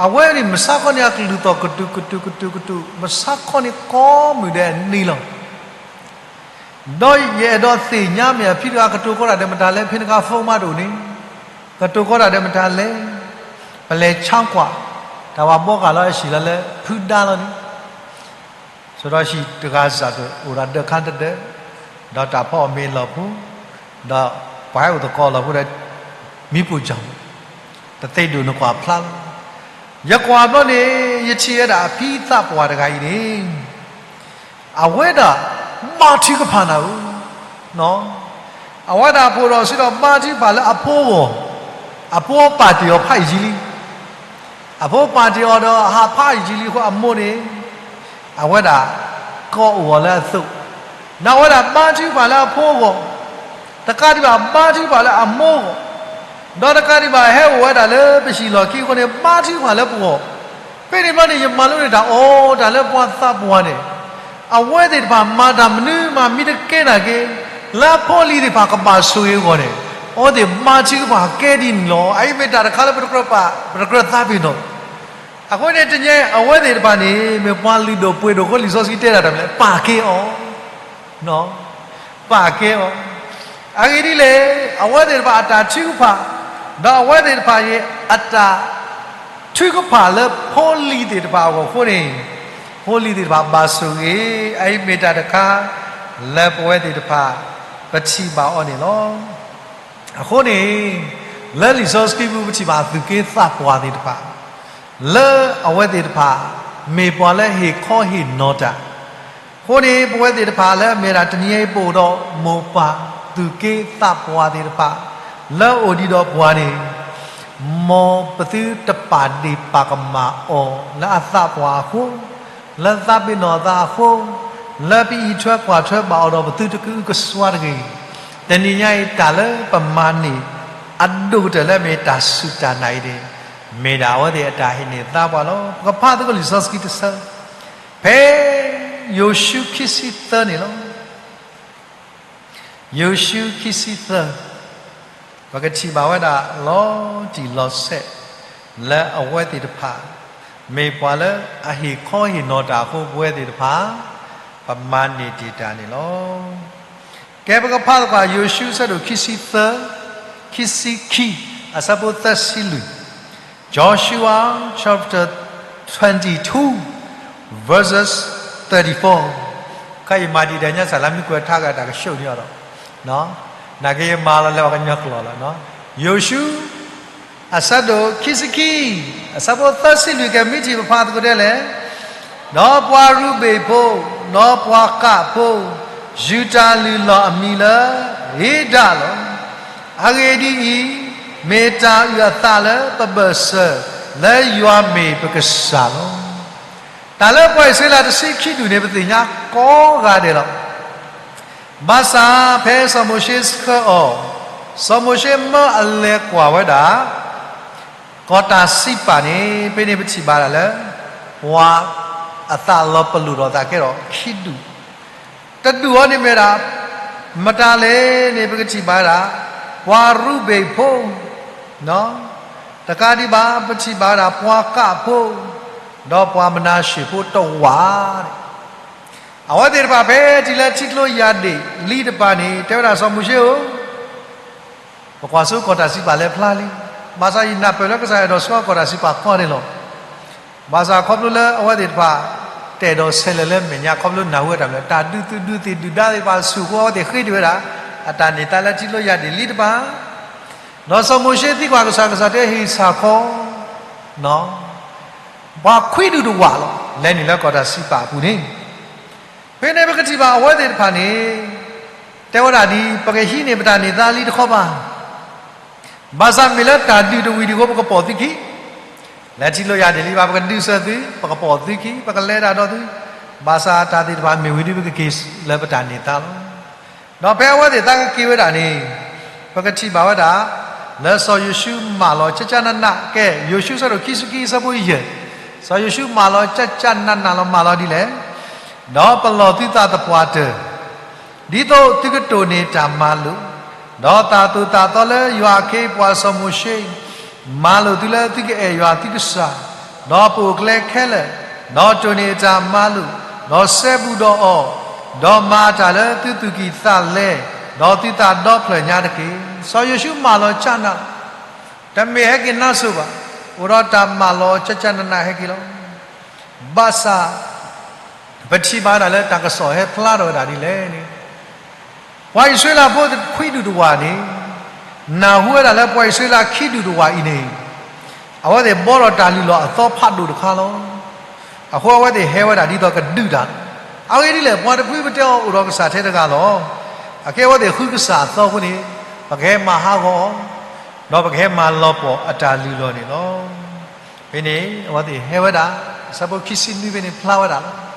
အဝဲန့ၣ်မုၢ်ဆါခီန့ၣ် အကလုၢ်သီၣ်ကတုာ်ကတုာ်ကတုာ်ကတုာ်, မုၢ်ဆါခီန့ၣ်ကိးမုၢ်ဒဲးန့ၣ်လီၤ. ဒီးယအဲၣ်ဒိးသ့ၣ်ညါမ့ၢ်အဖံတဂၤကတိၤကီတၢ်ဒီးမတၤလဲၣ်, ဖဲန့ၣ်အခါဖိမါတအိၣ်န့ၣ်, ကတိၤကီတၢ်ဒီးမတၤလဲၣ်, ပလဲၤဆါကွၢ်, တၢ်ဝဲဘှီဃာ်လီၤအဟံၣ်လီၤလၢဖုဒါလီၤန့ၣ် ဆိဒီးဟံၣ်တဂၤစၢ်ကအိၣ်ဒီးဒၢးခါတဒၢး, ဒီးတၢ်ဖီအီၣ်မ့ၤလီၢ်ဖိ, ဒီးပှၤဟဲအိၣ်သကိးလီၢ်ဖိဒီး မံပူၤကၠီၣ်, တသ့ဒိၣ်နကွၢ်ဖျါလီၤ. ယကွၢ်ဘျီန့ၣ် ယထံၣ်ဝဲဒၣ်အဖံသးပှၢ်တဂၤအံၤန့ၣ် အဝဲဒၣ်ဘါထုကဖၣ်နၤဧၢ, အဝဲဒၣ်အဖှိၣ်ဒီးစံးဒီးဘါထုကဖၣ်လၢအဖိအဂီၢ်, အဖိပာ်တ့ၢ်အီၤဖးယံာ်လံ အဖိပာ်တ့ၢ်အီၤဒီးဟးဖးယံာ်လံအဃိ အမိၢ်န့ၣ် အဝဲဒၣ် ကိးအိၣ်အီၤလၢအသိး, ဒီးအဝဲဒၣ်ဘါထုကဖၣ်လၢအဖိအဂီၢ်, တကးဒံးဘၣ်ဘါထုကဖၣ်လၢအမိၢ်အဂီၢ်, ဒီးတကးဒံးဘၣ်ဟဲအိၣ်ဝဲဒၣ်လၢပဟံၣ်လီၢ်ခံအဃိန့ၣ် ဘါထုကဖၣ်လၢပဂီၢ်, ဖဲန့ၣ်ဘျီန့ၣ် ယမၤလိန့ၢ်တၢ်အီၤ တၢ်လၢပှၤသးပှၢ်န့ၣ် အဝဲသ့ၣ်တဖၣ်မၤတၢ်မနုၤမးမ့ၢ်တကဲနာ်က့ လၢအဖိအလံၤသ့ၣ်တဖၣ်ကဘၣ်ဆိၣ်ဂ့ၤအဂီၢ်န့ၣ် အဝဲသ့ၣ်ဘါထုကဖၣ်ကဲဒ်န့ၣ်လီၤ. အအံၤမ့ၢ်တၢ်တခါလၢပတကြၢးပာ် ပတကြၢးသးပ့ၤနီၣ်. အဃိန့ၣ်တနံၤအံၤ အဝဲသ့ၣ်တဖၣ်န့ၣ် မ့ၢ်ပှၤလုၢ်ဒိၣ်ပှ့ၤဒိၣ်အဃိ လံာ်စီဆှံတဲဒၣ်တၢ်မနုၤလဲၣ်, ပာ်ကဲအီၤ ပာ်ကဲအီၤ. အဂ့ၢ်ဒ်လဲၣ်, အဝဲသ့ၣ်တဖၣ်အတၢ်ထုကဖၣ်, ဒီးအဝဲသ့ၣ်တဖၣ်အံၤ အတၢ်ထုကဖၣ်လၢဖိလံၤသ့ၣ်တဖၣ်အဂီၢ်အဃိန့ၣ်, ဖိလံၤသ့ၣ်တဖၣ်ဘၣ်ဆိၣ်ဂ့ၤ, အအံၤမ့ၢ်တၢ်တခါ လၢပဝဲသ့ၣ်တဖၣ် ပထံၣ်ဘၣ်အီၤန့ၣ်လီၤ. အဃိန့ၣ်, လၢလံာ်စီဆှံပူၤပထံၣ်ဘၣ်သူၣ်က့သးပှၢ်သ့ၣ်တဖၣ်, လၢအဝဲသ့ၣ်တဖၣ် မ့ၢ်ပှၤလၢဟ့ၣ်ခီဟ့ၣ်နီၤတၢ်, အဃိန့ၣ် ပဝဲသ့ၣ်တဖၣ်လၢအမ့ၢ်ဒၣ်တနံၤအံၤပအိၣ်ဒီးမိၢ်ပၢ်သူၣ်က့သးပှၢ်သ့ၣ်တဖၣ်, လၢအအိၣ်ဒံးဒီးပှၤန့ၣ်, မ်ပသုတပာ်ဒ့ၣ်ပာ်ကမၣ်အီၤလၢအသးပှၢ်အဃိ, လၢသးပ့ၤနီၣ်အသးအဃိ, လၢပအံးထွဲကွၢ်ထွဲဘၣ်အီၤဒီးပသုတကအုကစွါတဂ့ၤ. တနံၤညါအံၤ တၢ်လၢပမၤန့ၢ်အဒိၣ်ကတၢၢ်လၢအမ့ၢ်တၢ်စူၢ်တၢ်နာ်အံၤန့ၣ်, မ့ၢ်ဒၣ်အဝဲသ့ၣ်အတၢ်ဟ့ၣ်န့ၢ်သးပှၢ်လီၤ. ပကဖးသကိးလံာ်စီဆှံတဆၢ, ဖဲယိၤၡူခံဆံသၢန့ၣ်လီၤ. ယိၤၡူခံဆံသၢ, ပကထံၣ်ဘၣ်ဝဲဒၣ်လီၤတံၢ်လီၤဆဲး လၢအဝဲသ့ၣ်တဖၣ်, မ့ၢ်ပှၤလၢအဟ့ၣ်ခီဟ့ၣ်နီၤတၢ်အဃိ ပဝဲသ့ၣ်တဖၣ် ပမၤန့ၢ်တ့ၢ်တၢ်န့ၣ်လီၤ. ကဲပကဖးသကိး ယိၤၡူအဆၢဒိၣ်ခံဆံသၢ, ခံဆံခံ, အဆၢဖိသၢဆံလွံၢ်, Joshua chapter twenty-two, verses thirty-four. ခဲအံၤမၤဒံးဒဲးညါစၢ်လၢမ့ၢ်ကွဲးထါဂၤတၢ်ကဆှိၣ်န့ၢ်အီၤဒီး, နာ်က့ယမၤလီၤလၢပှၤကညီကျိာ်လီၤ. ယိၤၡူ အဆၢဒိၣ်ခံဆံခံ, အဆၢဖိသၢဆံလွံၢ် ကဲမ့ၢ်ထံၣ်ပဖးသကိးဒဲးလဲၣ်, ဒီးပှၤရူၤဘ့ၣ်ဖိ, ဒီးပှၤဃးဖိ, ယူဒၤလုၢ်လီၢ်အမံၤလၢ ဧဒၣ်လီၤ. အဂ့ၢ်ဒ်အံၤ, မ့ၢ်တၢ်အုၣ်အသးလၢပဘၢၣ်စၢၤ လၢယွၤမ့ၢ်ပကစၢ်လီၤ. တၢ်လၢပှၤအံၣ်စရ့လးတဆံခံဒူၣ်န့ၣ် ပသ့ၣ်ညါကိးဂၤဒဲးလီၤ. ဘၣ်ဆၣ်ဖဲစီၤမိၤၡ့ဆှၢအီၤ, စီၤမိၤၡ့မၢအလဲၤကွၢ်ဝဲဒၣ် ကီၢ်တၢ်စံးပာ်န့ၣ်, ဖဲန့ၣ်ပထံၣ်ဘၣ်ဒၣ်လၢ ပှၤအသးလီၤပလိာ်ဒီးသးကဲထီၣ်ခံဒူၣ်, တဒူၣ်အံၤန့ၣ်မ့ၢ်ဒၣ် မတၤလဲၣ်န့ၣ် ပကထံၣ်ဘၣ်ဝဲဒၣ် ပှၤရူၤဘ့ၣ်ဖိ, တကးဒံးဘၣ် ပထံၣ်ဘၣ်ဝဲဒၣ် ပှၤကးဖိ, ဒီးပှၤမနၤၡ့ၣ်ဖိတဝာ်န့ၣ်, အဝဲသ့ၣ်တဖၣ်ဖဲထံၣ်လၢထံကျိယၢ်ဒ့ၣ်လံတပၤန့ၣ် တဲဝဲဒၣ်စီၤမိၤၡ့ဧၢ, ပကွၢ်စိကီၢ်တၢ်စံးပာ်လၢဖျါလံ. ဘၣ်ဆၣ်ယနၢ်ပၢၢ်လၢကစၢ်အဲၣ်ဒိးဆှၢကီၢ်တၢ်စံးပာ်ကီန့ၣ်လီၤ. ဘၣ်ဆၣ်ခီဖျိလၢအဝဲသ့ၣ်တဖၣ် တအဲၣ်ဒိးဆဲးလဲၤလၢမဲာ်ညါ ခီဖျိနၢ်ဟူဝဲတၢ်မနုၤလဲၣ် တၢ်ဒုးသုးဒုးသ့ၣ်ဒုၣ်ဒါသ့ၣ်တဖၣ်ဆူၣ်အဃိ အဝဲသ့ၣ်ဃ့တ့ၢ်ဝဲဒၣ် အတၢ်န့ၢ်သါလၢထံကျိယၢ်ဒ့ၣ်လံတပၤ, ဒီးစီၤမိၤၡ့သံကွၢ်ကစၢ်, ကစၢ်တဲဟ့ၣ်ဆၣ်ခီ ပှၤခွံဒူၣ်တဝာ်လီၤ. လဲၤနုာ်လၢကီၢ်တၢ်စံးပာ်အပူၤန့ၣ်, ဖဲန့ၣ်ပကထံၣ်ဘၣ်အဝဲသ့ၣ်တဖၣ်န့ၣ် တဲဝဲဒၣ်ဒ် ပကဟံးန့ၢ်ပတၢ်န့ၢ်သါလံတခီဘၣ်. ဘၣ်ဆၣ်မ့ၢ်လၢတၢ်ဒုးတဝံၤဒံးအဃိ ပကပိာ်သုခံ, လဲၤထံကျိယၢ်ဒ့ၣ်လံဘၣ် ပကဒုးဆၢသု, ပကပိာ်သုခံ, ပကလဲၤတၢ်ဒီးသု, ဘၣ်ဆၣ်တၢ်သ့ၣ်တဖၣ်မ့ၢ်ဝံၤဒ် ပကက့ၤလၢပတၢ်န့ၢ်သါလီၤ. ဒီးဖဲအဝဲသ့ၣ်သးကက့ၤဝဲဒၣ်န့ၣ်, ပကထံၣ်ဘၣ်ဝဲဒၣ် လၢစီၤယိၤၡူမၢလီၤကၠၢ်ကၠၢ်နးနး, ကဲ ယိၤၡူအဆၢဒိၣ်ခံဆံခံအဆၢဖိယဲၢ်, စီၤယိၤၡူမၢလီၤကၠၢ်ကၠၢ်နးနးလီၤ မၢလီၤဒ်လဲၣ်, ဒီးပလီၢ်သုသးသပှၢ်တၢၢ် ဒ်သိးသုကတိၢ်န့ၢ်တၢ်မၤလိာ်, ဒီးသၣ်သိၣ်သၣ်သီလၢယွၤအခ့အပှၤစီၤမိၤၡ့ မၤလိာ်သုလၢသုကအဲၣ်ယွၤသုကစၢ်, ဒီးပိာ်အကျဲခဲလၢာ်, ဒီးတိၢ်န့ၢ်အတၢ်မၤလိာ်, ဒီးစဲဘူးဒီးအီၤ, ဒီးမၤအတၢ်လၢသုသူၣ်ကံၢ်သးလဲ, ဒီးသုသးဒီဖျၢၣ်ညါတက့ၢ်. စီၤယိၤၡူမၢလီၤကၠၢ်နး, တမ့ၢ်ဟဲက့ၤနါစိၤဘၣ်, အိၣ်ဒီးတၢ်မၢလီၤကၠၢ်ကၠၢ်နးနးဟဲက့ၤလီၤ. ဘၣ်ဆၣ် ပထံၣ်ဘၣ်ဒၣ်လၢတၢ်ကစီၣ်ဟဲဖျါထီၣ်ဝဲဒၣ်ဒ်လဲၣ်န့ၣ်, ပှၤအံၣ်စရ့လးဖိခွံဒူၣ်တဝာ်န့ၣ် နၢ်ဟူဝဲဒၣ်လၢပှၤအံၣ်စရ့လးခံဒူၣ်တဝာ်အံၤန့ၣ် အဝဲသ့ၣ်ဘှီထီၣ်တၢ်လုၢ်လီၢ်အသီဖးဒိၣ်တခါလီၤ. အဃိအဝဲသ့ၣ်ဟဲဝဲဒၣ်ဒ်သိးကဒုးတၢ်, အဂ့ၢ်ဒ်လဲၣ် ပှၤတဖုပတဲအီၤအိၣ်ဒီးကစၢ်ထဲတဂၤလီၤ. အခဲအံၤအဝဲသ့ၣ်ဃုကစၢ်အသီအဃိန့ၣ် ပကဟဲမၤဟးဂီၤအီၤ, ဒီးပကဟဲမၤလီၤပှီၢ်အတၢ်လုၢ်လီၢ်န့ၣ်လီၤ. ဖဲန့ၣ် အဝဲသ့ၣ်ဟဲဝဲဒၣ်, အဆၢဖိခံဆံနွံဖဲန့ၣ်ဖျါဝဲဒၣ်လီၤ.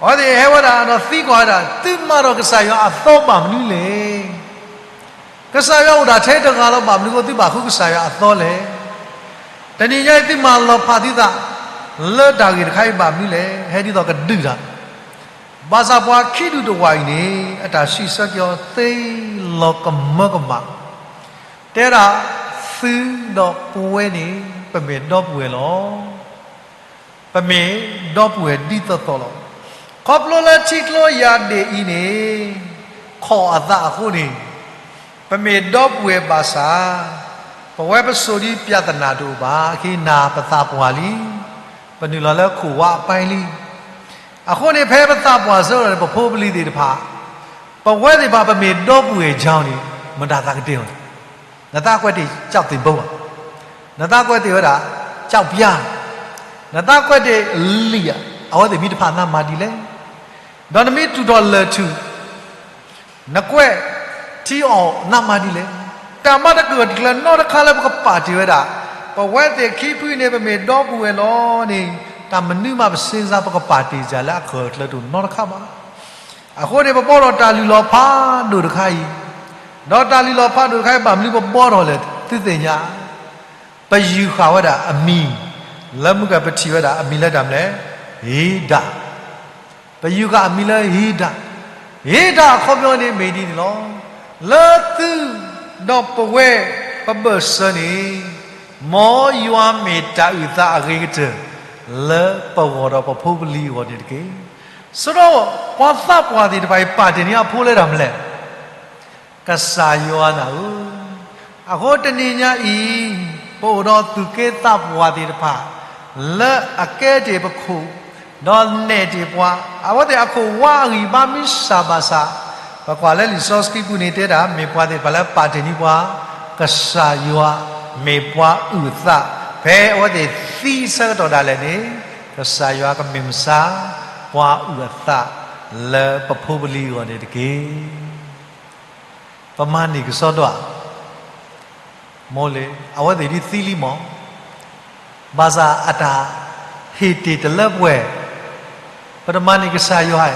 အဝဲသ့ၣ်ဟဲဝဲဒၣ်ဒီးသံကွၢ်ဝဲဒၣ်, သုမၤဒီးကစၢ်ယွၤအသီဘၣ်မနုၤလဲၣ်. ကစၢ်ယွၤအိၣ်ဒၣ်ထဲတဂၤလီၤ ဘၣ်မနုၤအဃိသုဘၣ်ဃုကစၢ်ယွၤအသီလဲၣ်. တနံၤညါအံၤ သုမၤလီၤဖးသုသး လၢတၢ်ဂ့ၢ်တခါအံၤဘၣ်မနုၤလဲၣ်, ဟဲဒ်သိးကဒုးတၢ်. ဘၣ်ဆၣ်ပှၤခံဒူၣ်တဝာ်အံၤန့ၣ် အတၢ်စံးဆၢက့ၤအီၤသ့လီၤကမၢကမၣ်, တဲဒၣ်, သုဒီးပဝဲန့ၣ် ပမ့ၢ်ဒီပုၢ်ဝဲၢ်လီၤ. ပမ့ၢ်ဒီပုၢ်ဝဲၢ်ဒ်သိးသိးလီၤ. ခီဖျိလၢထံကျိယၢ်ဒ့ၣ်အံၤန့ၣ် ခိးအသးအဃိန့ၣ်, ပမ့ၢ်ဒီပုၢ်ဝဲၢ်ဘၣ်ဆၣ် ပဝဲပစိာ်ဒ်ပြဿနာတအိၣ်ဘၣ်, အခဲအံၤနၤပသးပှၢ်လံ, ပနုာ်လီၤလၢခိၣ်ဝါအပၢ်လံ. အဃိန့ၣ် ဖဲပသးပှၢ်စ့ၢ်ကီးန့ၣ် ပဖိပလံၤသ့ၣ်တဖၣ်, ပဝဲသ့ၣ်တဖၣ်ပမ့ၢ်ဒီပုၢ်ဝဲၢ်ကၠီန့ၣ် မတၤသးကတဲာ်အီၤလဲၣ်. နသးကွဲးတ့ၢ် ကၠီၣ်သ့ၣ်ဘိဧါ, နသးကွဲးတ့ၢ်ဝဲဒၣ် ကၠီၣ်ပျါ, နသးကွဲးတ့ၢ်လံၣ်ဧါ, အဝဲသ့ၣ်မ့ၢ်တဖၣ်နမၤဒ်လဲၣ်. ဒီးနမ့ၢ်တူၢ်ထီၣ်လၢၢ်ထူၣ် နကွဲးထံအီၤနမၤဒ်လဲၣ်. တၢ်မၤတကြၢးတကျၢၤနီတခါလၢပကပာ်တ့ၢ်ဝဲဒၣ် ပဝဲသ့ၣ်ခံဖုန့ၣ် ပမ့ၢ်ဒီပုၢ်ဝဲၢ်လီၤန့ၣ်, တၢ်မနုၤမးပစ့စါ ပကပာ်တ့ၢ်စၢ်လၢအကြၢးတကျၢၤတအိၣ်နီတခါဘၣ်. အဃိန့ၣ် ပဘှီထီၣ်တၢ်လုၢ်လီၢ်ဖးဒိၣ်တခါအံၤ, ဒီးတၢ်လုၢ်လီၢ်ဖးဒိၣ်တခါအံၤ ဘၣ်မနုၤပဘှီထီၣ်လဲၣ် သုသ့ၣ်ညါ, ပယူာ်ဃာ်ဝဲဒၣ်အမံၤ, လၢမုၢ်ကပထံၣ်ဝဲဒၣ်အမံၤလၢတၢ်မနုၤလဲၣ်, ဟ့ဒၣ် ပယူာ်ဃာ်အမံၤလၢဟ့ဒၣ်, ဟ့ဒၣ်အခီပညီန့ၣ်မ့ၢ်ဒ်န့ၣ်လီၤ. လၢသုဒီးပဝဲပဘၢၣ်စၢၤန့ၣ်, မ်ယွၤမ့ၢ်တၢ်အုၣ်သးအဂ့ၤကတၢၢ် လၢပဂီၢ်ဒီးပဖိပလံၤအဂီၢ်န့ၣ်တက့ၢ်. ဆိဒီးပှၤသးပှၢ်သ့ၣ်တဖၣ်အံၤ ပာ်တ့ၢ်န့ၢ်အဖိလၢတၢ်မနုၤလဲၣ် ကစၢ်ယွၤနၤဧၢ, အဃိတနံၤညါအံၤ, ပအိၣ်ဒီးသူၣ်က့သးပှၢ်သ့ၣ်တဖၣ် လၢအကဲတ့ၢ်ပခိၣ်, ဒီးနဲၣ်တ့ၢ်ပှၤ, အဝဲသ့ၣ်အခိၣ်ဝါအဂံၢ်ဘါမ့ၢ်စှၤဘၣ်ဆၣ်, ပကွၢ်လၢလံာ်စီဆှံပူၤန့ၣ်တဲဒၣ် မ့ၢ်ပှၤသ့ၣ်တဖၣ်လၢပာ်တ့ၢ်န့ၢ်ပှၤ, ကစၢ်ယွၤမ့ၢ်ပှၤအုၣ်အသး, ဖဲအဝဲသ့ၣ်သံဆၢကတီၢ်ဒၣ်လဲာ်န့ၣ်, ကစၢ်ယွၤကမ့ၢ်မဆါ ပှၤအုၣ်အသးလၢပဖိပလံၤအဂီၢ်န့ၣ်တက့ၢ်. ပမၤန့ၢ်ကစီဒီဧါ. မိၢ်လ့ၤ အဝဲသ့ၣ်ဒ်သံလံမး, ဘၣ်ဆၣ်အတၢ်ဟ့ၣ်တ့ၢ်တလၢပှဲၤ, ပတမၤန့ၢ်ကစၢ်ယွၤ,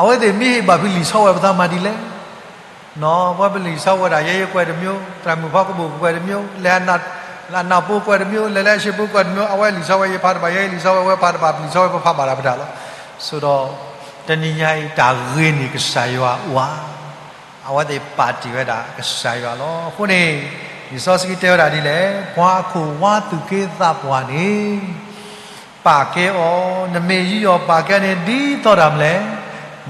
အဝဲသ့ၣ်မ့ၢ်ဟ့ၣ်ဘၣ်ဖုးလံာ်ဆီဝဲ ပသးမၤဒ်လဲၣ်. နီၢ် ပှၤပလံာ်ဆီဝဲဒၣ် ယဲယကွဲးတမျိုး, သရၣ်မုၣ်ဖီကဘိၣ်ကွဲးတမျိုး, လဲၤအနၢ်ပိကွဲးတမျိုး, လဲၤလၢအဟံၣ်ပူၤကွဲးတမျိုး, အဝဲလံာ်ဆီဝဲယဖးတဘၣ်, ယဲလံာ်ဆီဝဲဝဲဖးတဘၣ်, ပလံာ်ဆီဝဲပဖးဘၣ်တၢ်ပတၢ်လီၤ. ဆိဒီး တနံၤညါအံၤ တၢ်ဂ့ၤန့ၢ်ကစၢ်ယွၤအိၣ်ဧါ. အဝဲသ့ၣ်ပာ်တ့ၢ်ဝဲဒၣ်ကစၢ်ယွၤလီၤ. အဃိန့ၣ် လံာ်စီဆှံတဲဝဲဒၣ်ဒ်လဲၣ်, ပှၤအခိၣ်ဝါသူၣ်က့သးပှၢ်န့ၣ် ပာ်ကဲအီၤ, နမ့ၢ်ယူးယီၣ်ပာ်ကဲန့ၣ် ဒ်သိးတၢ်မနုၤလဲၣ်,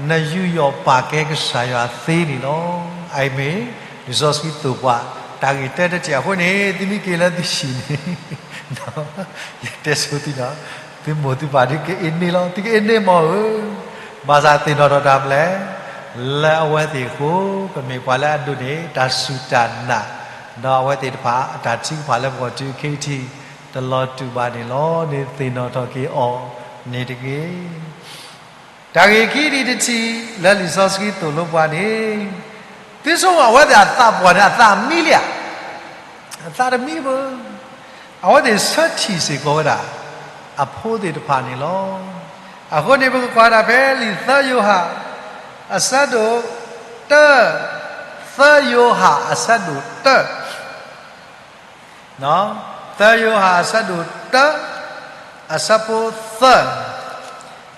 နယူးယီၣ်ပာ်ကဲကစၢ်ယွၤသ့န့ၣ်လီၤ. အအံၤမ့ၢ် လံာ်စီဆှံသိၣ်ပှၤ တၢ်ဂ့ၢ်တၢတထံၣ်အဃိန့ၣ် သုမ့ၢ်က့ၤလၢသုဟံၣ်န့ၣ် ယတဲဆိသုဒီး သုမိၢ်သုပၢ်ဒ်ကအ့န့ၢ်လီၤ, သုကအ့န့ၢ်မ့ၢ်ဧၢ, ဘၣ်ဆၣ်သ့ၣ်နီၣ်ထီၣ်တၢ်မနုၤလဲၣ်, လၢအဝဲသ့ၣ်အဃိ ကမ့ၢ်ပှၤလၢအဒိးန့ၢ် တၢ်စူၢ်တၢ်နာ်, ဒီးအဝဲသ့ၣ်တဖၣ် အတၢ်ထုကဖၣ်လၢပဂီၢ်တုၤခဲအံၤထံၣ် တလီၤတူာ်ဘၣ်န့ၣ်လီၤ. န့ၣ်သ့ၣ်နီၣ်ထီၣ်က့ၤအီၤန့ၣ်တက့ၢ်. တၢ်ဂ့ၢ်ခံဒံးတထံၣ် လၢလံာ်စီဆှံသိၣ်လိပှၤန့ၣ်, သုဆိကမိၣ်အဝဲသ့ၣ်အသးပှၢ်န့ၣ် အသးမံလံဧါ. အသးတမံဘၣ်. အဝဲသ့ၣ်ဆၢထံၣ်စ့ၢ်ကီးဝဲဒၣ် အဖိသ့ၣ်တဖၣ်န့ၣ်လီၤ. အဃိန့ၣ် ပကကွၢ်ဒၣ်ဖဲလံာ်သၢယိၤဟၣ် အဆၢဒိၣ်တၢ, သၢယိၤဟၣ်အဆၢဒိၣ်တၢ သၢယိၤဟၣ်အဆၢဒိၣ်တၢ အဆၢဖိသၢ,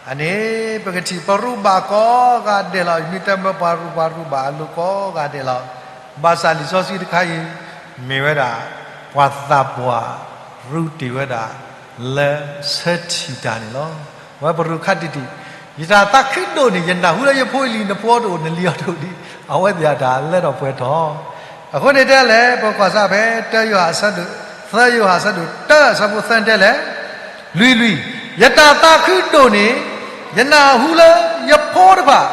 အန့ၣ် ပကထံၣ်ပရူးဘၣ်ကိးဂၤဒဲးလီၤ. မ့ၢ်တမၢပှၤရူး ပှၤရူးဘၣ်အလိၤကိးဂၤဒဲးလီၤ. ဘၣ်ဆၣ်လံာ်စီဆှံတခါအံၤ မ့ၢ်ဝဲဒၣ် ပှၤသးပှၢ်ရူးတ့ၢ်ဝဲဒၣ် လၢဆၢထံၣ်တၢ်န့ၣ်လီၤ. အဝဲပရူးခါတံၢ်တံၢ်, ယတၢ်သးခုဒိၣ်န့ၢ် ယနၢ်ဟူလၢယဖိအလံၤ နဖိတအိၣ် နလံၤအီၤတအိၣ်ဒံး အဝဲသ့ၣ်အတၢ်လၢထီၣ်ပှဲၤထီၣ်. အဃိန့ၣ်တဲလဲၣ် ပကွၢ်စၢ်ဖဲ တၢယိၤဟၣ်အဆၢဒိၣ်, သၢယိၤဟၣ်အဆၢဒိၣ်တၢ အဆၢဖိသၢန့ၣ်တဲလဲၣ်, လွံၢ်လွံၢ်, ယတၢ်သးခုဒိၣ်န့ၢ် ယနၢ်ဟူလၢယဖိတဖၣ်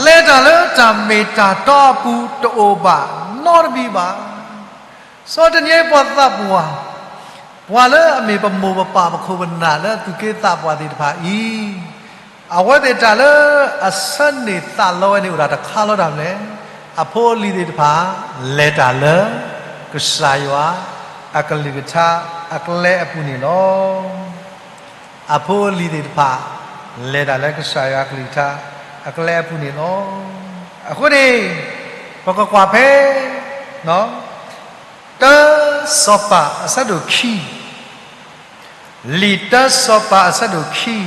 လဲၤတၢ်လၢတၢ်မ့ၢ်တၢ်တီအပူၤ တအိၣ်ဘၣ်နီတမံၤဘၣ်. စီၤတနံၤအံၤပှၤသးပှၢ်, ပှၤလၢအမ့ၢ်ပမိၢ်ပပၢ်ပခိၣ်ပနၢ်လၢသူၣ်က့သးပှၢ်သ့ၣ်တဖၣ်အံၤ, အဝဲသ့ၣ်တၢ်လၢအဆၢန့ၢ်သးလီဝဲန့ၣ် အိၣ်ဒၣ်တခါလီၤ. တၢ်မနုၤလဲၣ်, အဖိအလံၤသ့ၣ်တဖၣ် လဲၤတၢ်လၢ ကစၢ်ယွၤအကလုၢ်ကထါအကျဲအပူၤန့ၣ်လီၤ. အဖိအလံၤသ့ၣ်တဖၣ် လဲၤတၢ်လၢကစၢ်ယွၤအကလုၢ်ကထါအကျဲအပူၤန့ၣ်လီၤ. အဃိန့ၣ် ပကကွၢ်ဖဲ တၢစီၤပၤအဆၢဒိၣ်ခံ, လံာ်တၢစီၤပၤအဆၢဒိၣ်ခံ,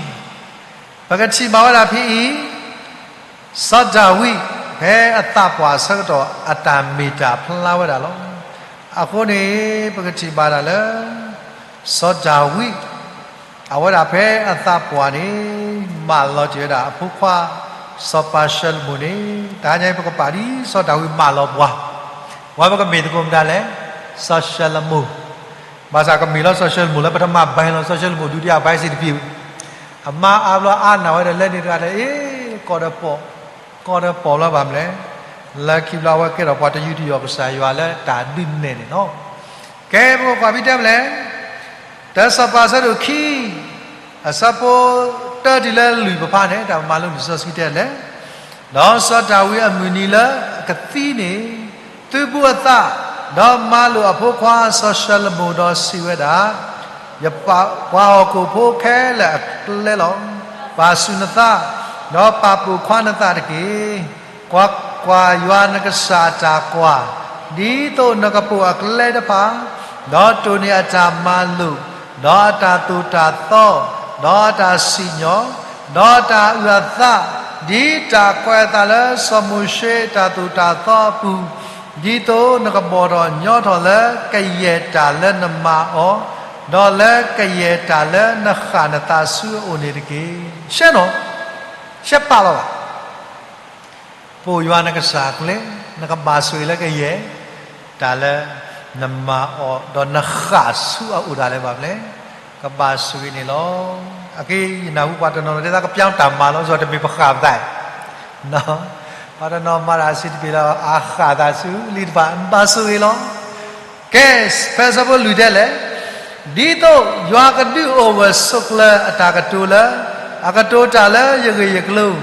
ပကထံၣ်ဘၣ်ဝဲဒၣ်ဖဲအံၤ, စီၤဒၤဝံး ဖဲအသးပှၢ်အဆၢကတီၢ် အတၢ်မ့ၢ်တၢ်ဖျါဝဲဒၣ်လီၤ. အဃိန့ၣ် ပကထံၣ်ဘၣ်ဒၣ်လၢ စီၤဒၤဝံး အဝဲဒၣ်ဖဲအသးပှၢ်န့ၣ် မၢလီၤတ့ၢ်ဝဲဒၣ်အဖိခွါ စီၤပၤၡလိၤမိၣ်န့ၣ် တဟါညါအံၤ ပကပာ်ဒ်စီၤဒၤဝံးမၢလီၤပှၤ, ပှၤပကမ့ၢ်သကိးမတၤလဲၣ်, စီၤၡလိၤမိၣ်. ဘၣ်ဆၣ်ကမ့ၢ်လီၤစီၤၡလိၤမိၣ်လၢပထမပိုင်းလီၤ, စီၤၡလိၤမိၣ် ဒုတိယပိုင်း စံးတပံၤ, အမါအါဘျီအါနာ်ဝဲဒီးလၢန့ၣ်တဂၤဒီး အ့ ကီၢ်ဒီးပိာ်, ကီၢ်ဒီးပိာ်လီၤဘၣ်မနုၤလဲၣ်, လၢခံဘျီအဝဲကဲထီၣ်ပှၤတယူးတယီၣ်ကစၢ်ယွၤလၢတၢ်ဒုးနဲၣ်န့ၣ်လီၤ. ကဲ ပကကွၢ်ဖဲတဲမနုၤလဲၣ်, တၢစီၤပၤအဆၢဒိၣ်ခံ, အဆၢဖိတၢတုၤလၢလွံၢ်ပဖးန့ၣ် တၢ်မၤလိလံာ်စီဆှံတဲလဲၣ်, ဒီးစီၤဒၤဝံးအမုၢ်နံၤလၢအကသံန့ၣ် သုးဘူးအသး, ဒီးမၢလိာ်အဖိခွါစီၤၡလိၤမိၣ်ဒီးစံးဝဲဒၣ်, ယပာ်ပှၤဟီၣ်ခိၣ်ဖိခဲလၢာ်အကျဲလီၤ. ပာ်ဆူၣ်နသး, ဒီးပာ်ပိာ်ခွါနသးတက့ၢ်. ကွၢ်ကွၢ်, ယွၤနကစၢ်အတၢ်ကွၢ်, ဒ်သိးနကပိာ်အကျဲတဖၣ်, ဒီးတိၢ်န့ၢ်အတၢ်မၤလိာ်, ဒီးအတၢ်သိၣ်တၢ်သီ, ဒီးအတၢ်စံၣ်ညီၣ်, ဒီးအတၢ်အုၣ်အသး, ဒ်တၢ်ကွဲးအသးလၢစီၤမိၤၡ့အတၢ်သိၣ်တၢ်သီအပူၤ, ဒ်သိးနကဘီၣ်ထီၣ်ညီထီၣ်လၢကယဲၢ်တၢ်လၢနမၤအီၤ, ဒီးလၢကယဲၢ်တၢ်လၢနဃၣ်နသးဆူအအိၣ်န့ၣ်တက့ၢ်. ရှဲနီၤ, ရှဲပာ်လီၤဘၣ်. ပိာ်ယွၤနကစၢ်အကျဲ, နကဘၣ်ဆိၣ်ဂ့ၤလၢကယဲၢ် တၢ်လၢနမၤအီၤ, ဒီးနဃၣ်ဆူအအိၣ်ဒၣ်လဲာ်ဘၣ်မနုၤလဲၣ်, ကဘၣ်ဆိၣ်ဂ့ၤန့ၣ်လီၤ. အက့ ယနၢ်ဟူပှၤတနီၤနီၤတဲသး ကပျီတၢ်မၤလီၤ, စီၤတမ့ၢ်ပဃၣ်ပသး, ပှၤတနီၤမၤတၢ်စံးတပ့ၤလီၤ, အဃၣ်သးဆူလံတဖၣ် ဘၣ်ဆိၣ်ဂ့ၤလီၤ. ကဲ, ဖဲအဆၢဖိလွံၢ်တဲလဲၣ်, ဒ်သိးယွၤကဒုးအိၣ်ဝဲဆိးကျၢၤအတၢ်ကတိၤလၢ အကတိၤတၢ်လၢယဂ့ၢ်ယကျိၤ,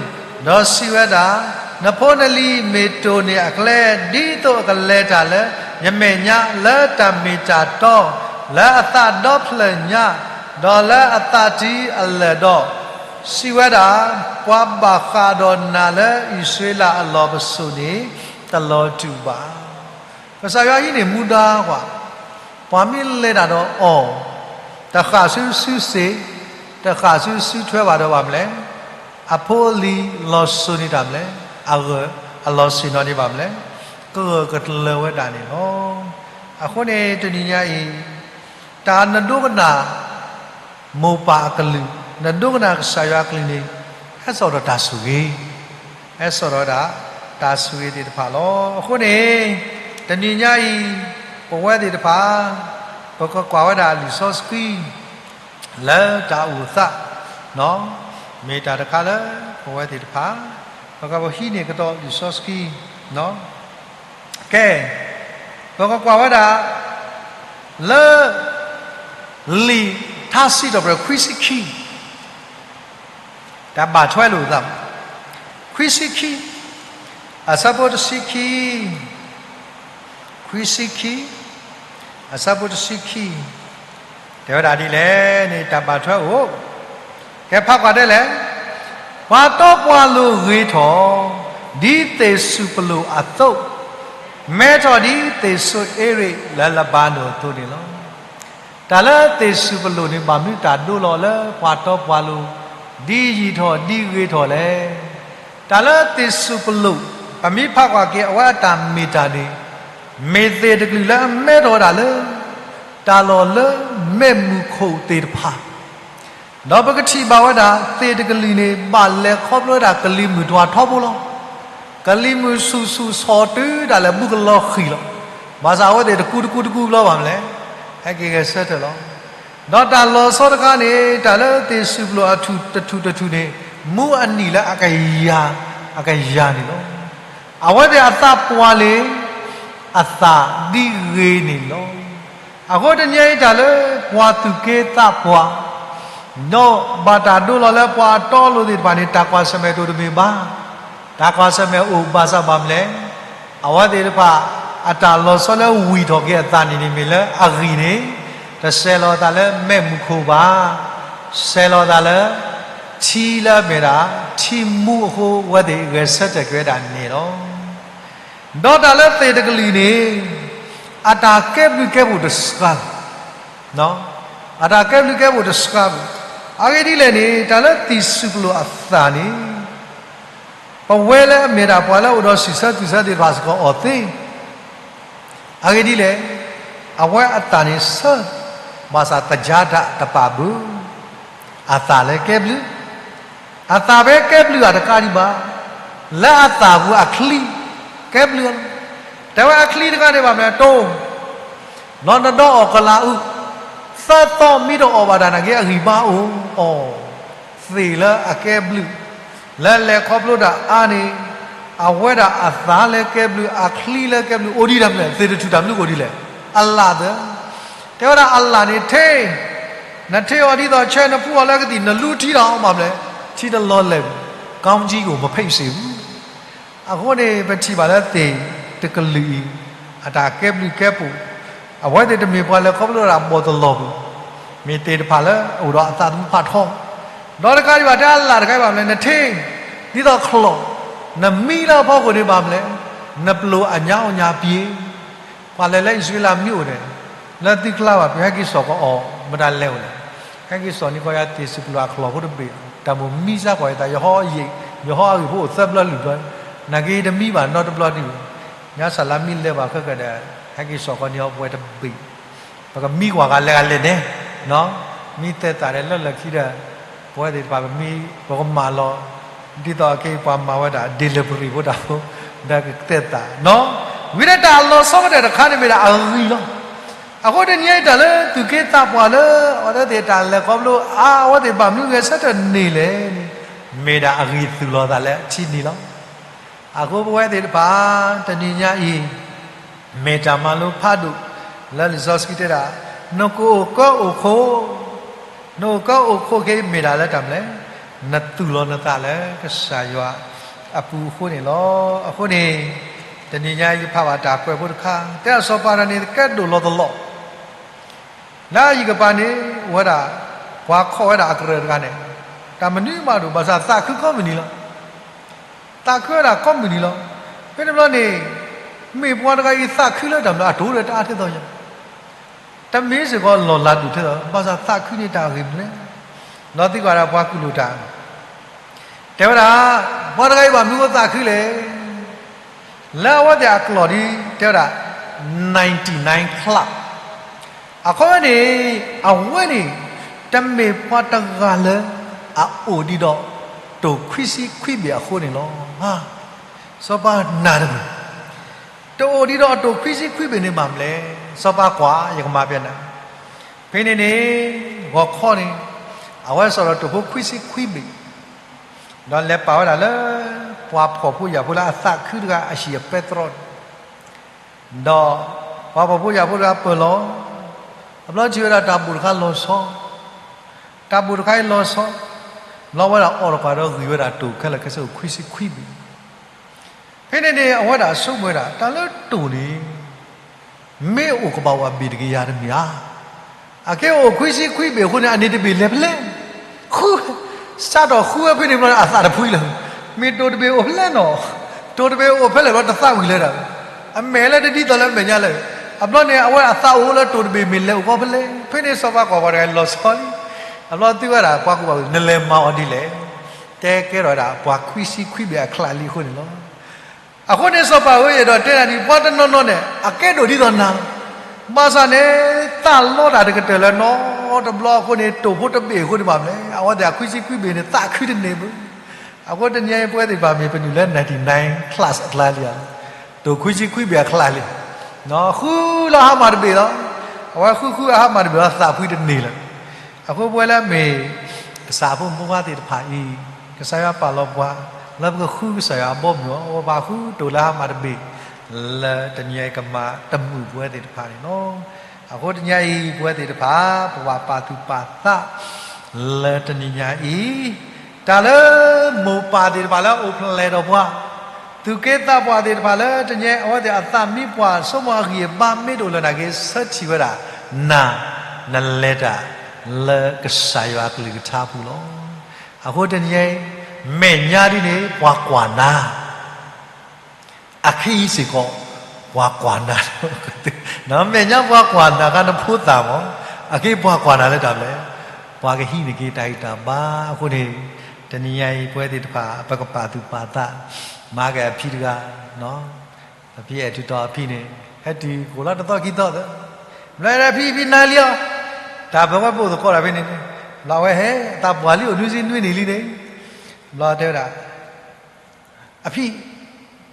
ဒီးစံးဝဲဒၣ်, နဖိနလံၤမ့ၢ်တိၢ်န့ၢ်အကျဲ, ဒ်သိးအကလဲၤတၢ်လၢယမဲာ်ညါလၢတၢ်မ့ၢ်တၢ်တီ, လၢအသးဒီဖျၢၣ်ညါ, ဒီးလၢအသးတံၢ်အလၢာ်ဒီး, စံးဝဲဒၣ်, ပှၤဘၣ်ဃးဒီးနၤလၢအံၣ်စရ့လးအလီၢ်ပစိာ်န့ၣ် တလီၤတူာ်ဘၣ်. ကစၢ်ယွၤဟံးန့ၢ်မူဒါကွၢ်, ပှၤမ့ၢ်လဲၤတၢ်ဒီးအီၤ, တဃၣ်ဆူစုစ့ၣ်, တဃၣ်ဆူစုထွဲဘၣ်ဒီးဘၣ်မနုၤလဲၣ်, အဖိအလံၤလီၤစိၤန့ၢ်တၢ်မနုၤလဲၣ်, အဂၢၢ်အလီၤဆ့ၣ်နီၤန့ၣ်ဘၣ်မနုၤလဲၣ်, ကဂၢၢ်ကကျၢၤဝဲဒၣ်န့ၣ်လီၤ. အဃိန့ၣ်တနံၤညါအံၤ, တၢ်နဒိကနၣ် မိၢ်ပၢ်အကလုၢ်, နဒိကနၣ်ကစၢ်ယွၤအကလုၢ်န့ၣ်, ဟဲစိာ်ဒီးတၢ်ဆိၣ်ဂ့ၤ, ဟဲစိာ်ဒီးဒၣ်တၢ်ဆိၣ်ဂ့ၤသ့ၣ်တဖၣ်လီၤ. အဃိန့ၣ်, တနံၤညါအံၤ, ပဝဲသ့ၣ်တဖၣ်, ပကကွၢ်ဝဲဒၣ်လံာ်စီဆှံ လၢတၢ်အိၣ်သး, မ့ၢ်တၢ်တခါလၢပဝဲသ့ၣ်တဖၣ်, ပကပဟံးန့ၢ်ကဒီးလံာ်စီဆှံ, ကဲ, ပကကွၢ်ဝဲဒၣ် လၢ လံာ်ထါစံးထီၣ်ပတြၢၤခွံဆံခံ, တၢ်ဘၣ်ထွဲလိာ်သး, ခွံဆံခံ, အဆၢဖိတဆံခံ, ခွံဆံခံ, အဆၢဖိတဆံခံ, တဲဝဲဒၣ်ဒ်လဲၣ်န့ၣ် တၢ်ဘၣ်ထွဲအိၣ်, ကဲဖးကွၢ်ဒ်လဲၣ်, ပှၤတီပှၤလိၤဂ့ၤထီၣ်, ဒ်သ့ၣ်စူၤပလိာ်အသိး, မဲထီၣ်ဒ်သ့ၣ်စိအ့ရ့းလၢလဘၤနိၣ်အသိးန့ၣ်လီၤ. တၢ်လၢသ့ၣ်စူၤပလိာ်န့ၣ် ဘၣ်မနုၤတၢ်ဒိလီၤလၢပှၤတီပှၤလိၤ ဒ်ယံာ်ထီၣ်ဒ်ဂ့ၤထီၣ်လဲၣ်. တၢ်လၢသ့ၣ်စူၤပလိာ်, ပမ့ၢ်ဖးကွၢ်က့ၤအဝဲအတၢ်မ့ၢ်တၢ်န့ၣ်, မ့ၢ်သ့ၣ်တကလုာ်လၢအမဲထီၣ်ဝဲဒၣ်လၢ တၢ်လီၢ်လၢမဲးမုၢ်ခိၣ်သ့ၣ်တဖၣ် ဒီးပကထံၣ်ဘၣ်ဝဲဒၣ် သ့ၣ်တကလုာ်န့ၣ် ဘၣ်လဲၤခီဖျိဝဲဒၣ်ကလံၤမုၢ်တွၤထီဘိလီၤ. ကလံၤမုၢ်ဆူၣ်ဆူၣ်ဆီၣ်တုၤဒၣ်လဲာ်ဘူးကလီၤဃံၤလီၤ. ဘၣ်ဆၣ်အဝဲသ့ၣ်တကူတကူတကူဘျီဘၣ်မနုၤလဲၣ်, ဟဲက့ၤဂဲၤဆၢထၢၣ်လီၤ. ဒီးတၢ်လီၤဆီတခါန့ၣ် တၢ်လၢသ့ၣ်စူၤပလိာ်အထူၣ်တထူၣ်တထူၣ်န့ၣ် မူအနံၣ်လၢအကယၤ, အကယၤန့ၣ်လီၤ. အဝဲသ့ၣ်အသးပှၢ်လံ, အသးဒ်ဂ့ၤန့ၣ်လီၤ. အဃိတနံၤအံၤတၢ်လၢပှၤသူၣ်က့သးပှၢ်, ဒီးဘၣ်တၢ်ဒိလီၤလၢပှၤအတီအလိၤသ့ၣ်တဖၣ်န့ၣ် တၢ်ကွၢ်ဆၢၣ်မဲာ်တအိၣ်တမ့ၢ်ဘၣ်. တၢ်ကွၢ်ဆၢၣ်မဲာ်အိၣ်ဘၣ်ဆၣ်ဘၣ်မနုၤလဲၣ်, အဝဲသ့ၣ်တဖၣ် အတၢ်လီၤဆီလၢဝံၢ်ထီၣ်က့ၤအသးန့ၣ်န့ၣ်မ့ၢ်လၢအဂံၢ်န့ၣ်, တဆဲးလီၤအသးလၢမဲးမုၢ်ခိၣ်ဘၣ်. ဆဲးလီၤအသးလၢ ထံလၢအမ့ၢ်ဒၣ် ထံမူအဃိ အဝဲသ့ၣ်ဂဲၤဆၢထၢၣ်က့ၤဝဲဒၣ်န့ၣ်လီၤ. ဒီးတၢ်လၢသ့ၣ်တကလုာ်န့ၣ် အတၢ်ကဲဘျုးကဲဖှိၣ်တဆှး, အတၢ်ကဲဘျုးကဲဖှိၣ်တဆှးဘၣ်. အဂ့ၢ်ဒ်လဲၣ်န့ၣ် တၢ်လၢသ့ၣ်စူၤပလိာ်အသးန့ၣ် ပဝဲလၢအမ့ၢ်ဒၣ်ပှၤလၢအိၣ်ဒီးစံးဆၢသူၣ်ဆၢသ့ၣ်တဖၣ်စ့ၢ်ကီးအီၣ်သ့ အဂ့ၢ်ဒ်လဲၣ်, အဝဲအသးန့ၣ်ဆၢ, ဘၣ်ဆၣ်သယါတၢ်တပာ်ဘၣ်, အသးလၢကဲဘျုး, အသးဖဲကဲဘျုးအတကးဒံးဘၣ်, လၢအသးပူၤအချံ, ကဲဘျုး, တဲဝဲအချံတခါန့ၣ်ဘၣ်မနုၤလဲၣ်, တိၢ်, လီၤနဒီအီၣ်ကလးအုး, သၢသီမ့ၢ်တအီၣ်ဘၣ်တၢ်နာ်က့ အဂံၢ်ဘါအိၣ်အီၤ, သ့ၣ်လၢအကဲဘျုး, လၢလဲၤခီဖျိတၢ်အါန့ၣ်, အဝဲဒၣ်အသးလၢကဲဘျုး အချံလၢကဲဘျုး အိၣ်ဒံးတၢ်မနုၤလဲၣ်, သ့ၣ်တထူၣ်တၢ်မနုၤအိၣ်ဒ်လဲၣ်, အလၣ်သၢ, တဲဝဲဒၣ်အလၣ်န့ၣ်ထ့, နထ့အီၤဒ်သိးဆဲနဖှူအီၤလၢကသံၣ် နလူထံဒီးအီၤဘၣ်မနုၤလဲၣ်, ထံတလီၤလဲၣ်, ကောင်းကြီးကို မဖိတ်စေဘူး. အဃိန့ၣ် ပထံၣ်ဘၣ်လၢသ့ၣ်တကလုာ်အံၤ အတၢ်ကဲဘျုးကဲဖှိၣ်, အဝဲသ့ၣ်တမ့ၢ်ပှၤလဲၤခီဖျိတၢ်ဘီၣ်တလီၤပူၤ, မ့ၢ်သ့ၣ်တဖၣ်လၢအအိၣ်ဒီးအသးသမူဖးထီ, ဒီးတကးဒံးဘၣ် တဲအလၣ်တခါဘၣ်မနုၤလဲၣ်, နထ့, ဒ်သိးချီၣ်, နမံလၢအဖီခိၣ်န့ၣ်ဘၣ်မနုၤလဲၣ်, နပျိာ်အညါအိၣ်ညါပှဲၤ ပှၤလဲၤလၢအံၣ်စရ့လးမ့ၢ်အိၣ်ဒီး, လၢသုကျါဘၣ် ပဟဲက့ၤစိာ်ကအီၤ မတၤလဲၣ်အိၣ်လဲၣ်, ဟဲက့ၤစိာ်န့ၢ်ကီးယၤသ့ၣ်စူၤပလိာ်အချီၣ်ဖိတဘ့ၣ်, တၢ်မိၣ်မံစၢ်ကွၢ်ယသး ယဟီအဂ့ၢ်ဖိအိၣ်သၢဘျီလွံၢ်ဘျီ, နာ်က့ယတမံဘၣ်နီတဘျီဒံးဘၣ်, ညါစၢ်လါမံလဲၤဘၣ်ခဲကဒီး, ဟဲက့ၤစိာ်ကီးန့ၢ်အီၤပှဲၤတဘ့ၣ် ပကမံကွၢ်ဂၤလဲၤဂၤလဲၤန့ၣ်, မံသဲးသးဒီးလၢလၢခံဒီး, ပဝဲသ့ၣ်တဖၣ်ပမံ, ပကမၤလီၤ, ဒ်သိးအက့ၤပှၤမၤဝဲဒၣ် delivery ဖိတၢ်ဖိ, ဒီးကသဲးသး, ဝံၤဒီးတၢ်လီၤဆီကတၢၢ်တခါန့ၣ်မ့ၢ်ဒၣ်အဂံၢ်လီၤ. အဃိတနံၤအံၤတၢ်လၢသူၣ်က့သးပှၢ်လၢ အဝဲသ့ၣ်တၢ်လဲၤခီဖျိအါ အဝဲသ့ၣ်ဘၣ်မနုၤဂဲၤဆၢထၢၣ်န့ၢ်လဲၣ်န့ၣ်, မ့ၢ်ဒၣ်အဂံၢ်သူၣ်လီၤသးလၢအထံန့ၣ်လီၤ. အဃိပဝဲသ့ၣ်တဖၣ် တနံၤညါအံၤ, မ့ၢ်တၢ်မၤလိဖးဒိၣ် လၢလံာ်စီဆှံတဲဒၣ်, နကအိၣ်ကၢအိၣ်ခိၣ်, နအိၣ်ကၢအိၣ်ခိၣ်က့ၤမ့ၢ်ဒၣ်လၢတၢ်မနုၤလဲၣ်, နသူၣ်လီၤနသးလၢကစၢ်ယွၤ အပူၤအဃိန့ၣ်လီၤ. အဃိန့ၣ် တနံၤညါအံၤယဖးဘၣ်တၢ်ကွဲးဖိတခါ တဲဒၣ်စီၤပၤတဂၤန့ၣ် ကဲဒိၣ်လီၤတလီၤ လၢအယံၤကပၤန့ၣ် အိၣ်ဝဲဒၣ် ပှၤခိးဝဲဒၣ်အကရၢၢ်တဂၤန့ၣ် တၢ်မနုၤမးဒိၣ် ဘၣ်ဆၣ်သးခုကိးမုၢ်နံၤလီၤ. သးခုဝဲဒၣ်ကိးမုၢ်နံၤလီၤ. ဖဲန့ၣ်ဘျီန့ၣ် မ့ၢ်ပှၤတဂၤအံၤသးခုလၢတၢ်မနုၤ အတိၢ်ဒီးတၢ်အါထဲသိးယၤ တမ့ၢ်စ့ၢ်ကီးလီၢ်လၤဒိၣ်ထဲသိး ဘၣ်ဆၣ်သးခုန့ၣ်တၢ်ဂ့ၢ်မနုၤလဲၣ်. လီၤသံကွၢ်ဒီးပှၤကူၣ်လိာ်တၢ် တဲဝဲဒၣ် ပှၤတဂၤအံၤဘၣ်မနုၤအဃိသးခုလဲၣ်. လၢအဝဲသ့ၣ်အကျိာ်ဒ် တဲဝဲဒၣ် ninety nine club အခီပညီန့ၣ် အဝဲန့ၣ် တမ့ၢ်ပှၤတဂၤလၢ အအိၣ်ဒံးဒီး တိၢ်ခွံဆံခွံဘ့ၣ်အဃိန့ၣ်လီၤ. စီၤပၤနာ်တမုာ် တအိၣ်ဒံးဒီးအတိၢ်ခွံဆံခွံဘ့ၣ်န့ၣ်ဘၣ်မနုၤလဲၣ်. စီၤပၤကွၢ် ယကမၤပျဲနၤ. ဖဲန့ၣ်န့ၣ် ဂီၤခီန့ၣ် အဝဲစးထီၣ်တိၢ်ဖိခွံဆံခွံဘ့ၣ် ဒီးလဲၤပာ်ဝဲဒၣ်လၢ ပှၤဖှီၣ်ဖိယာ်ဖိလၢအသးခုတဂၤအဟံၣ်အပဲတြီန့ၣ် ဒီးပှၤဖှီၣ်ဖိယာ်ဖိတဂၤပၢၢ်လီၤ. အဘျီထံၣ်ဝဲဒၣ်တၢ်ဘိၣ်တခါလီၤဆီ, တၢ်ဘိၣ်တခါအံၤလီၤဆီ, ဘျီဝဲဒၣ်အီၣ်တကွၢ်ဒီးဂံၢ်ဝဲဒၣ်တိၢ်ခဲလၢာ်ခဲဆ့အိၣ်ခွံဆံခွံဘ့ၣ်. ဖဲန့ၣ်န့ၣ် အဝဲဒၣ်ဆိကမိၣ်ဝဲဒၣ် တၢ်လၢတိၢ်န့ၣ် မ့ၢ်အိၣ်ကဘၣ်အိၣ်အဘ့ၣ်တကယၤတမ့ၢ်ဧါ. အကဲအိၣ်ခွံဆံခွံဘ့ၣ်အဃိန့ၣ် အန့ၣ်တဘ့ၣ်လဲၤဖဲလဲၣ်. ဃု, စးထီၣ်ဃုဝဲဖဲန့ၣ်ဘျီ အသးတဖှံလၢၤ. မ့ၢ်တိၢ်တဘ့ၣ်အိၣ်ဖဲလဲၣ်နီၤ, တိၢ်တဘ့ၣ်အိၣ်ဖဲလဲၣ်ဘျီတသးဝံၤလၢၤဒၣ်. အမဲာ်လၢတဒ်သိးလၢအမဲာ်ညါလၢၤ. အဘျီန့ၣ် အဝဲအသးအိၣ်လၢတိၢ်တဘ့ၣ်မ့ၢ်လဲၤအိၣ်ကီဖဲလဲၣ်. ဖဲန့ၣ်စီၤပၤကွၢ်ပှၤတဂၤလီၤဆီလံ. အဘျီသုဝဲဒၣ်ပှၤကူၣ်ဘၣ်ဝံၤ နလဲၤမၤအီၤဒ်လဲၣ်. တဲကဲထီၣ်ဝဲဒၣ် ပှၤခွံဆံခွံဘ့ၣ်အချးလံအဃိန့ၣ်လီၤ. အဃိန့ၣ်စီၤပၤဧၢ ယအဲၣ်ဒိးတဲနၤဒ် ပှၤတနီၤနီၤန့ၣ် အကဲဒိၣ်ဒ်သိးနၤလီၤ. ဘၣ်ဆၣ်န့ၣ် သးလီတၢ်တကတၢၢ်လၢၤနီတဘျီအဃိန့ၣ် တိၢ်ဖိတဘ့ၣ်အဃိန့ၣ်ဘၣ်မနုၤလဲၣ်. အဝဲသ့ၣ်အခွံဆံခွံဘ့ၣ်န့ၣ် သးခုတန့ၢ်ဘၣ်. အဃိတနံၤအံၤပဝဲသ့ၣ်တဖၣ်မ့ၢ်ပနုာ်လၢ ninety nine plus အကျါလံဧါ, တိၢ်ခွံဆံခွံဘ့ၣ်အချးလံ. ဃုလၢအဟါမၢ်တဘ့ၣ်လီၤ. အဝဲဃုဃုအဟါမၢ်တဘ့ၣ်လီၤ သးဖှံတန့ၢ်လၢၤ. အဃိပဝဲလၢမ့ၢ် ကစၢ်ဖိမုၣ်ဖိခွါသ့ၣ်တဖၣ်အံၤ ကစၢ်ယွၤပာ်လီၤပှၤ လၢပကဃုကစၢ်ယွၤအဘီအမုၢ်အီၤ ပဘၣ်ဃုတိၢ်လၢအဟါမၢ်တဘ့ၣ် လၢတနံၤအံၤကမၤတမုာ်ပဝဲသ့ၣ်တဖၣ်န့ၣ်လီၤ. အဃိတနံၤအံၤ ပဝဲသ့ၣ်တဖၣ် ပဘၣ်ပာ်သူၣ်ပာ်သး လၢတနံၤညါအံၤ တၢ်လၢမိၢ်ပၢ်သ့ၣ်တဖၣ်လၢအအိၣ်ဖျဲၣ်ဒီးပှၤ သူၣ်က့သးပှၢ်သ့ၣ်တဖၣ်လၢတနံၤအံၤ အဝဲသ့ၣ်အသးမံပှၢ် ဆိကမိၣ်အဂံၢ်အဘါမ့ၢ်တအိၣ်လၢၤနာ်က့ ဆၢထံၣ်ဝဲဒၣ် နၤ နလဲၤတၢ် လၢကစၢ်ယွၤအကလုၢ်ကထါအပူၤလီၤ. အဃိတနံၤအံၤ မဲာ်ညါဒ်န့ၣ် ပှၤကွၢ်နၤ အခဲအံၤစ့ၢ်ကီး ပှၤကွၢ်နၤ, မဲာ်ညါပှၤကွၢ်နၤခါနဖိသၣ်မး, အခဲအံၤပှၤကွၢ်နၤလၢတၢ်ဘျဲၣ်, ပှၤကဟံးန့ၢ်က့ၤတၢ်ဂံၢ်တၢ်ဘါ. အဃိန့ၣ် တနံၤညါအံၤ ပဝဲသ့ၣ်တဖၣ် ပကပာ်သူၣ်ပာ်သး, မၤက့ၤအဖံတဂၤ, အဖံအဲၣ်တုၤတီၤအဖံန့ၣ် ဟဲတုၤကိၣ်လီၤတသီခံသီသၢ, ဘျီအဖံဖံနၤလံအီၤ, တၢ်ပၢၢ်ဝဲပအိၣ်သကိးတၢ်ဖဲန့ၣ်န့ၣ်, ဘျီအဝဲဟဲ အသးပှၢ်လံအိၣ်နွံဆံနွံနံၣ်လံန့ၣ်, ဘျီတဲဝဲဒၣ် အဖံ,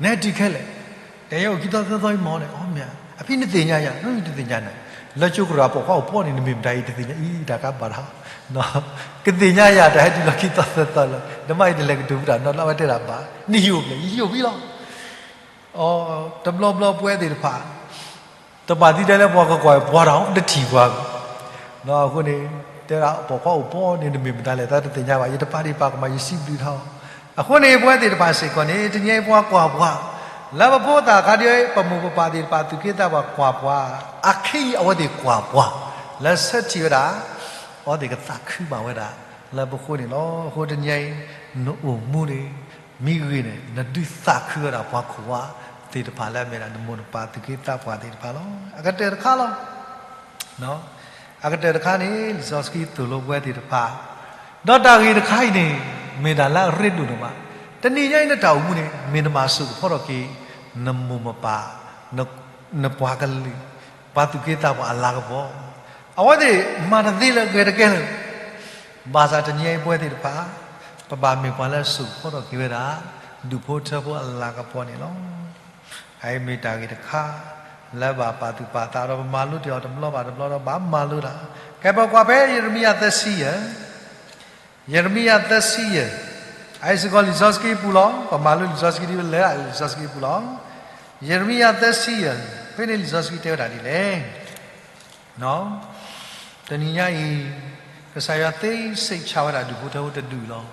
နဟဲတုၤခဲလၢာ်, တဟဲအိၣ်ခံသီသၢသီအံၤမ့ၢ်န့ၣ်, အီမ့ၢ်ဧါ, အဖံနသ့ၣ်ညါယၤ, နတသ့ၣ်ညါနၤ, လၢကၠိကရၢအပိာ်ခွါအိၣ်ပီန့ၣ် နမ့ၢ်မတၤအံၤတသ့ၣ်ညါအံၤ တၢ်ကါဘၣ်တဟါ, ကသ့ၣ်ညါယၤ တၢ်ဟဲတုၤလီၤခံသီသၢသီလၢ နမ့ၢ်အံၤတလဲၤကတိၤပတၢ်နီတဘျီ အဝဲတဲဒၣ်ဘၣ်, နဟံၣ်အိၣ်ဖျဲၣ် ယဟံၣ်အိၣ်ဖှံလီၤ. တဘျီဘျီပဝဲသ့ၣ်တဖၣ် တဘၣ်သံတဲလၢပှၤကကွၢ်ပှၤဒီးတထံၣ်ပှၤ, အဃိန့ၣ် တဲဒၣ်ပိာ်ခွါအိၣ်ပီန့ၣ် နမ့ၢ်မတၤလဲၣ် တၢ်တသ့ၣ်ညါဘၣ်, ယတပာ်ဒံးပာ်ကမၣ် ယစံးဘျုးတၢ်အီၤ, အဃိန့ၣ် ပဝဲသ့ၣ်တဖၣ်စ့ၢ်ကီးန့ၣ် တနံၤအံၤပှၤကွၢ်ပှၤ, လၢပဖိသၣ်ခါဒ်အံၤ ပမိၢ်ပပၢ်သ့ၣ်တဖၣ် သူၣ်က့သးပှၢ်ကွၢ်ပှၤ, အခဲအံၤအဝဲသ့ၣ်ကွၢ်ပှၤ, လၢဆၢထံၣ်ဝဲဒၣ် အဝဲသ့ၣ်ကသးခုဘၣ်ဝဲဒၣ် လၢပဃိန့ၣ်လီၤ. အဃိတနံၤအံၤ နအိၣ်မူန့ၣ် မ့ၢ်ဂ့ၤန့ၣ် နဒုးသးခုဝဲဒၣ်ပှၤခိၣ်ဝါသ့ၣ်တဖၣ်လၢအမ့ၢ်ဒၣ်နမိၢ်နပၢ်သူၣ်က့သးပှၢ်သ့ၣ်တဖၣ်လီၤ. အကတၢၢ်တခါလီၤ. အကတၢၢ်တခါန့ၣ် လံာ်စီဆှံသိၣ်လိပဝဲသ့ၣ်တဖၣ်, ဒီးတၢ်ဂ့ၢ်တခါအံၤန့ၣ် မ့ၢ်ဒၣ်လၢအရ့ဒိၣ်ဒိၣ်မး, တနံၤညါအံၤနတၢ်အိၣ်မူန့ၣ် မ့ၢ်နဘၣ်စိာ်ကဖီထီၣ်က့ၤ နမိၢ်နပၢ်, နပှၤကလုာ်, ပှၤသူၣ်က့သးပှၢ်အလၤကပီၤ, အဝဲသ့ၣ်မၤတသ့လၢၤ ဂဲၤတကဲလၢၤ ဘၣ်ဆၣ်တနံၤအံၤပဝဲသ့ၣ်တဖၣ် ပဘၣ်မ့ၢ်ပှၤလၢစိာ်ကဖီထီၣ်က့ၤဝဲဒၣ် ဒူၣ်ဖိထၢဖိအလၤကပီၤန့ၣ်လီၤ. အအံၤမ့ၢ်တၢ်ဂ့ၢ်တခါ လၢဘၣ်ပာ်သူၣ်ပာ်သးဒီး ပမၤလိတ့ၢ်အီၤတဘျီဘၣ်တဘျီဒီး ဘၣ်မၤလိတၢ်, ကဲပကွၢ်ဖဲ ယံးရမံယၤသၢဆံယဲၢ်, ယံးရမံယၤသၢဆံယဲၢ်, အအံၤစ့ၢ်ကီးလံာ်စီဆှံပူၤလီၤ. ပမၤလိလံာ်စီဆှံဒ်လဲၣ် လံာ်စီဆှံပူၤလီၤ. ယံးရမံယၤသၢဆံယဲၢ်, ဖဲန့ၣ်လံာ်စီဆှံတဲဝဲဒၣ်ဒ်လဲၣ် တနံၤညါအံၤ ကစၢ်ယွၤသ့စံးဆၢဝဲဒၣ်ဒူၣ်ဖိထၢဖိတဒူၣ်လီၤ.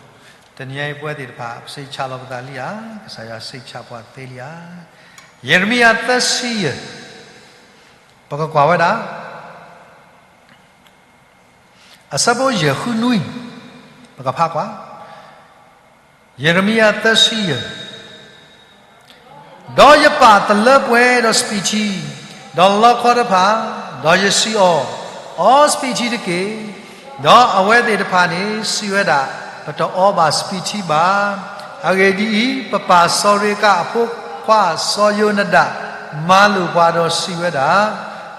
တနံၤညါအံၤပဝဲသ့ၣ်တဖၣ် ပစံးဆၣ်လီၤပသးလံဧါ, ကစၢ်ယွၤစံးဆၣ်ပှၤသ့လံဧါ. ယံးရမံယၤသၢဆံယဲၢ်, ပကကွၢ်ဝဲဒၣ် အဆၢဖိယဲၢ်ဃုနွံ, ပကဖးကွၢ်, ယံးရမံယၤသၢဆံယဲၢ်. ဒီးယပာ်သလၢပှဲၤဒီးစပံးထံ, ဒီးလီခီတဖၣ်, ဒီးယစံးအီၤ, အီစပံးထံတက့ၢ်. ဒီးအဝဲသ့ၣ်တဖၣ်န့ၣ်စံးဝဲဒၣ်, ပတအီဘၣ်စပံးထံဘၣ်. အဂ့ၢ်ဒ်အံၤ, ပပၢ်စီၤရ့ကးအဖိခွါစီၤယိၤနဒၣ် မၤလိာ်ပှၤဒီးစံးဝဲဒၣ်,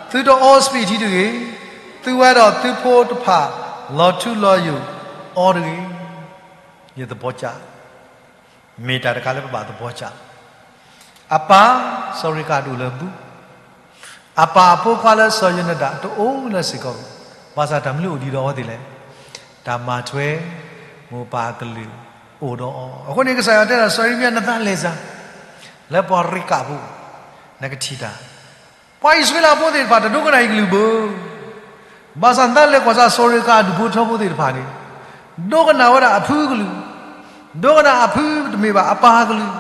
သုတအီစပံးထံတဂ့ၤ, သုဝဲဒီးသုဖိတဖၣ်လီၤထူလီၤယိာ်အီၤတဂ့ၤ. ယသဘောကျ, မ့ၢ်တၢ်တခါလၢပဘၣ်သဘောကျ. အပၢ်စီၤရ့ကးတအိၣ်လၢၤဘၣ်, အပၢ်အဖိခွါလၢစီၤယိၤနဒၣ်တအိၣ်လၢၤစ့ၢ်ကီး, ဘၣ်ဆၣ်တၢ်မနုၤအိၣ်ဒံးဒီးအဝဲသ့ၣ်လဲၣ်. တၢ်မၤထွဲ မိၢ်ပၢ်အကလုာ်အိၣ်ဒီးအီၤ. အဃိန့ၣ်ကစၢ်ယွၤတဲဒၣ်စီၤယံးရမံယၤ နသးလဲၤစၢၤ လၢပှၤရ့ကးဖိ, နကထံၣ်တၢ် ပှၤအံၣ်စရ့လးဖိသ့ၣ်တဖၣ်တဒိကနၣ်ယကလုၢ်ဘၣ်. ဘၣ်ဆၣ်နသးလဲၤကွၢ်စၢ်စီၤရ့ကးအဒူၣ်ဖိထၢဖိသ့ၣ်တဖၣ်န့ၣ်, ဒိကနၣ်ဝဲဒၣ်အဖုကလုၢ်, ဒိကနၣ်အဖုတမ့ၢ်ဘၣ်အပၢ်ကလုၢ်,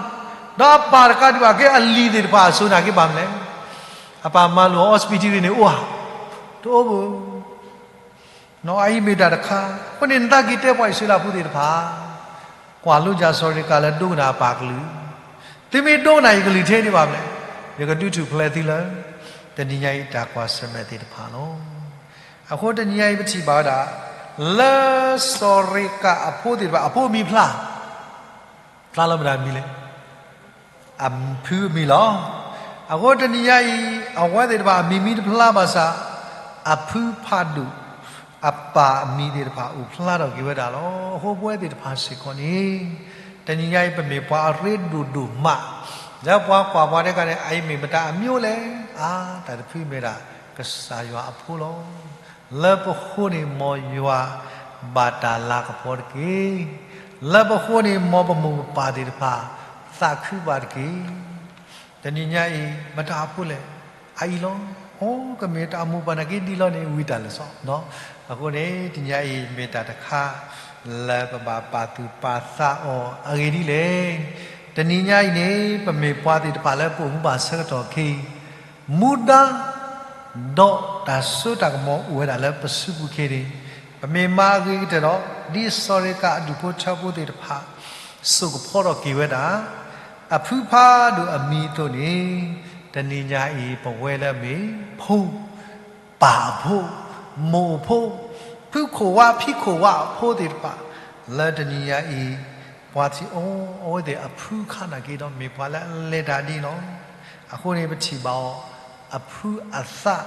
ဒီးအပၢ်တကးဒံးဘၣ်ကဲအလံၤသ့ၣ်တဖၣ်အစိၤနာ်က့ဘၣ်မလဲၣ်. အပၢ်မၤလိာ်အီစပံးထံန့ၣ်အိၣ်ဧါ, တအိၣ်ဘၣ်. အအံၤမ့ၢ်တၢ်တခါ, အဃိန့ၣ်နသးက့ၤတဲပှၤအံၣ်စရ့လးဖိသ့ၣ်တဖၣ် ကွၢ်လိစၢ်စီၤရ့ကးလၢဒိကနၣ်အပၢ်ကလုၢ်, သုမ့ၢ်ဒိကနၣ်ယကလုၢ်ထဲန့ၣ်ဘၣ်မလဲၣ်, ယကဒုးထူၣ်ဖျဲးသုလၢ တနံၤညါအံၤတၢ်ကွၢ်ဆၢၣ်မဲာ်သ့ၣ်တဖၣ်လီၤ. အဃိတနံၤညါအံၤပထံၣ်ဘၣ်ဝဲဒၣ် လၢစီၤရ့ကးအဖိသ့ၣ်တဖၣ် အဖိအမံၤဖျါ ဖျါလီၤမတၤအမံၤလဲၣ်. အဖုအမံၤလီၤ. အဃိတနံၤညါအံၤ အဝဲသ့ၣ်တဖၣ်အမံၤမံတဖျါဘၣ်ဆၣ်, အဖုဖးဒိၣ် အပၢ်အမံၤသ့ၣ်တဖၣ်အိၣ်ဖျါထီၣ်က့ၤဝဲဒၣ်လီၤ. အဃိပဝဲသ့ၣ်တဖၣ်စ့ၢ်ကီးန့ၣ် တနံၤညါအံၤပမ့ၢ်ပှၤအရ့ဒိၣ်ဒိၣ်မး, လၢပှၤကွၢ်ပှၤဒဲကန့ၣ် အအံၤမ့ၢ်မတၤအမံၤလဲၣ်. အါ တၢ်တဖုမ့ၢ်ဒၣ် ကစၢ်ယွၤအဖိလီၤ. လၢပဃိန့ၣ်မ်ယွၤဘၣ်တၢ်လၤကပီၤတက့ၢ်. လၢပဃိန့ၣ်မ်ပမိၢ်ပပၢ်သ့ၣ်တဖၣ် သးခုဘၣ်တက့ၢ်. တနံၤညါအံၤ မတၤအဖိလဲၣ်. အအံၤလီၤ. အိ ကမ့ၢ်တၢ်အမိၢ်ပၢ်နာ်က့ဒ်လီၤန့ၣ် ဝံၤတၢ်လၢာ်စီဆှံ. အဃိန့ၣ် တနံၤညါအံၤမ့ၢ်တၢ်တခါ လၢပဘၣ်ပာ်သူၣ်ပာ်သးအီၤအဂ့ၢ်ဒ်လဲၣ်. တနံၤညါအံၤန့ၣ် ပမ့ၢ်ပှၤသ့ၣ်တဖၣ်လၢပအိၣ်မူဘၣ်ဆၢကတီၢ်ခဲအံၤ မူဒါ ဒီးတၢ်စိတၢ်ကမီၤအိၣ်ဝဲဒၣ်လၢပစုပူၤခဲအံၤန့ၣ် ပမ့ၢ်မၤအဂ့ၤကတၢၢ်ဒီး ဒ်စီၤရ့ကးအဒူၣ်ဖိထၢဖိသ့ၣ်တဖၣ် စိာ်ကဖီထီၣ်က့ၤဝဲဒၣ် အဖုဖးဒိၣ်အမံၤအသိးန့ၣ် တနံၤညါအံၤ ပဝဲလၢအမ့ၢ်ဖိ ပၢ်အဖိ, မိၢ်အဖိ, ဖုခိၣ်ဝါဖံခိၣ်ဝါအဖိသ့ၣ်တဖၣ် လၢတနံၤညါအံၤ ပှၤထံၣ်အီၤ အဝဲသ့ၣ်အဖုခါနာ်က့ဒီး မ့ၢ်ပှၤလၢအလဲၤတၢ်ဒ်န့ၣ်လီၤ. အဃိန့ၣ် ပထံၣ်ဘၣ်အီၤ အဖုအသး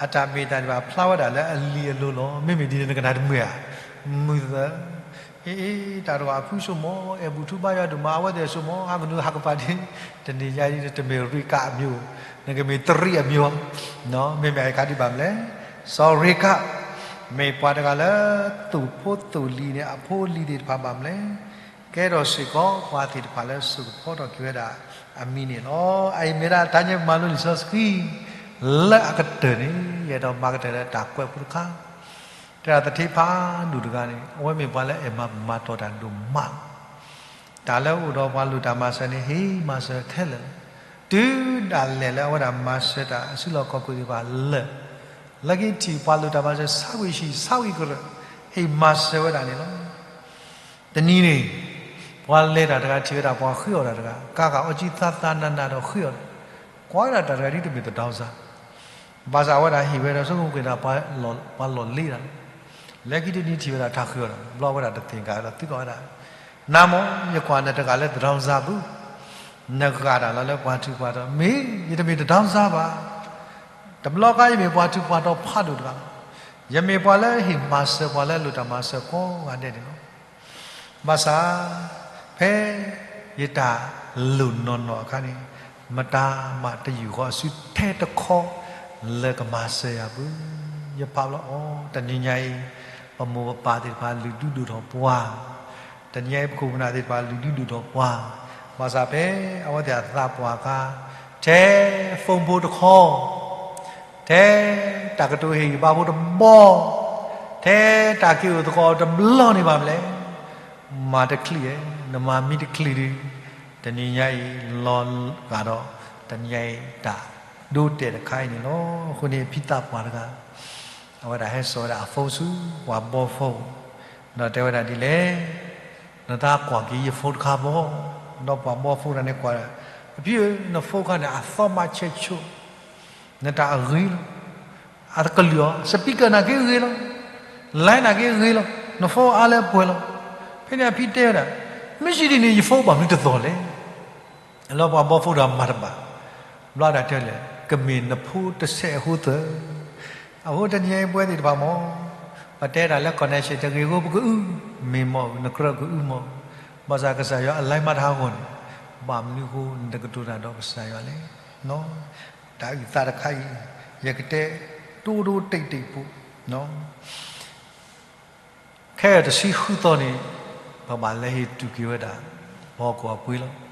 အတၢ်မ့ၢ်တၢ်ဒ်ဘၣ်ဖျါဝဲဒၣ်လၢအလံၤအလိၤလီၤ. မ့မ့ၢ်ဒ်န့ၣ် နကနၣ်တမုာ်ဧါ. မုာ်သၢ အ့ အ့ တၢ်တဂၤအဖုဆိမိၣ် အဲၣ်ဘူၣ်ထူဘါယွၤဒိၣ်မး အဝဲသ့ၣ်အဆိမိၣ် ဟးကနုာ်ဟးကပၤဒ် တနံၤညါအံၤ တမ့ၢ်ရ့ကးအမံၤ, နကမ့ၢ်တရံးအမံၤ, မ့မ့ၢ်အံၤခါဒ်ဘၣ်မလဲၣ်. စီၤရ့ကး မ့ၢ်ပှၤတဂၤလၢ သူၣ်ဖိသူၣ်လံၤန့ၣ် အဖိအလံၤသ့ၣ်တဖၣ်ဘၣ်မလဲၣ် ကဲထီၣ်စ့ၢ်ကီး ပှၤသ့ၣ်တဖၣ်လၢစိာ်ကဖီထီၣ်က့ၤဝဲဒၣ်အမံၤန့ၣ်လီၤ. အအံၤမ့ၢ်ဒၣ်တၢ်ညါမၤလိလံာ်စီဆှံ လၢအကတၢၢ်န့ၣ် ယအဲၣ်ဒိးမၤကတၢၢ်လၢတၢ်ကွဲးဖိတခါ, တဲဒၣ်သထ့ဖးဒိၣ်တဂၤန့ၣ် အဝဲမ့ၢ်ပှၤလၢအဲၣ်မၤပမၤတီၢ်တၢ်ဒိၣ်မးလီၤ. တၢ်လၢအအိၣ်ဒီးပှၤလိၣ်တၢ်မၤစၢၤန့ၣ် ဟ့ၣ်မၤစၢၤခဲလၢာ်လီၤ. တုၤဒၣ်လဲာ်လၢအဝဲဒၣ်မၤစၢၤတၢ်အစုလီၢ်ခီၣ်ခိၣ်သ့ၣ်တဖၣ်လၢာ်, လၢခံထံၣ်ပှၤလိၣ်တၢ်မၤစၢၤ ဆါဝံၤဆံး ဆါဝံၤကရၢၢ် ဟ့ၣ်မၤစၢၤဝဲဒၣ်န့ၣ်လီၤ. တနံၤန့ၣ် ပှၤလဲၤတၢ်တဂၤထံၣ်ဝဲဒၣ်ပှၤဃ့အီၣ်တၢ်တဂၤ, ကါဂၤအီကံသးသးနးနးဒီးဃ့အီၣ်တၢ်, ကွၢ်ဝဲဒၣ်တၢ်တဂၤဒ်တမ့ၢ်သဒၣ်စၢ်, ဘၣ်ဆၣ်အဝဲဒၣ်ဟ့ၣ်ဝဲဒီးဆိကမိၣ်ကွံာ်ဒၣ် ပှၤလီၢ်လ့ဒၣ်လီၤ. လၢခံတနံၤထံၣ်ဝဲဒၣ်တၢ်ဃ့အီၣ်တၢ်, ဘျီဝဲဒၣ်တသ့ၣ်ညါကဒီး သံကွၢ်ဝဲဒၣ်, နၤမ့ၢ် ယကွၢ်နတဂၤလၢသဒၣ်စၢ်ပူၤ, နဂၤတၢ်လီၤလၢပှၤထူးပှၤတီၤ, မ့ၢ် ယတမ့ၢ်သဒၣ်စၢ်ဘၣ်. တဘျီခါယမ့ၢ်ပှၤထူးပှၤတီၤဖးဒိၣ်တဂၤလီၤ. ယမ့ၢ်ပှၤလၢဟ့ၣ်မၤစၢၤပှၤလၢလိၣ်တၢ်မၤစၢၤကိးဂၤဒဲးန့ၣ်လီၤ. ဘၣ်ဆၣ် ဖဲယတၢ်လိၣ်နီၢ်နီၢ်အခါန့ၣ် မတၤမးတယူာ်ဃီအစုထဲတခီ လၢကမၤစၢၤယၤဘၣ်. ယဖးဘျီအီၤ တနံၤညါအံၤ ပမိၢ်ပပၢ်သ့ၣ်တဖၣ်လုၢ်ဒုးဒိၣ်ထီၣ်ပှၤ, တနံၤညါအံၤ ပခိၣ်ပနၢ်သ့ၣ်တဖၣ်လုၢ်ဒုးဒိၣ်ထီၣ်ပှၤ, ဘၣ်ဆၣ်ဖဲအဝဲသ့ၣ်အသးပှၢ်အခါ ထဲ phone ဖိတခီ ထဲတၢ်ကတိၤဟ့ၣ်ဂံၢ်ဘါဖိတဘီ, ထဲတၢ်က့ၤအိၣ်သကိးတဘျီန့ၣ်ဘၣ်မလဲၣ်. မၤတချုးဧါ, နမၤမ့ၢ်တချုးဒီး တနံၤညါအံၤ လီၤဂာ်ဒီး တနံၤညါအံၤ တၢ်ဒိတဲာ်တခါအံၤန့ၣ်လီၤ. အဃိန့ၣ် ဖံသးပှၢ်တဂၤ အဝဲဒၣ်ဟဲစိာ်ဝဲဒၣ်အ phone ဆူ ပှၤဘီ phone, ဒီးတဲဝဲဒၣ်ဒ်လဲၣ်, နတၢ်ကွၢ်က့ၤယ phone တခါဘီ, ဒီးပှၤဘီ phone တဂၤန့ၣ်ကွၢ်, အဖံဧၢ, န phone ခါန့ၣ် အသီမးဆဲးဆိ, နတၢ်အဂ့ၤလီၤ, အကလုာ်အီၤ speaker နာ်က့ဂ့ၤလီၤ, line နာ်က့ဂ့ၤလီၤ, န phone အါလၢပှဲၤလီၤ. ဖဲန့ၣ်အဖံတဲဝဲဒၣ်, မ့ၢ်ယံၤဒ်န့ၣ် ယ phone ဘၣ်မနုၤတသီၣ်လဲၣ်. လီၤပှၤဘီ phone တဂၤမၤတဘၣ်, ဘျီဒၣ်တဲလဲၣ်, ကမ့ၢ်နဖိတဆဲးအဃိသၢ, အဃိတနံၤညါအံၤပဝဲသ့ၣ်တဖၣ်မ့ၢ် ပတဲဒၣ်လၢ connection တဂ့ၤအဃိ ပကအု, မ့ၢ်မ့ၢ်ဧိၤ နကြၢးကအုမ့ၢ်, ဘၣ်ဆၣ်ကစၢ်ယွၤအ line မၤတဟးဂီၤန့ၣ်, ဘၣ်မနုၤအဃိ နတကတိၤတၢ်ဒီးကစၢ်ယွၤလဲၣ်. တၢ်အုၣ်သးတခါအံၤ ယကတဲ တိတိတိတ်တိတ်ဖိ, ခဲအံၤတဆံဃုသီန့ၣ် ပဘၣ်လဲၤဟ့ၣ်တူၢ်က့ၤဝဲဒၣ် ပှၤဟီၣ်ခိၣ်အပှ့ၤလီၤ.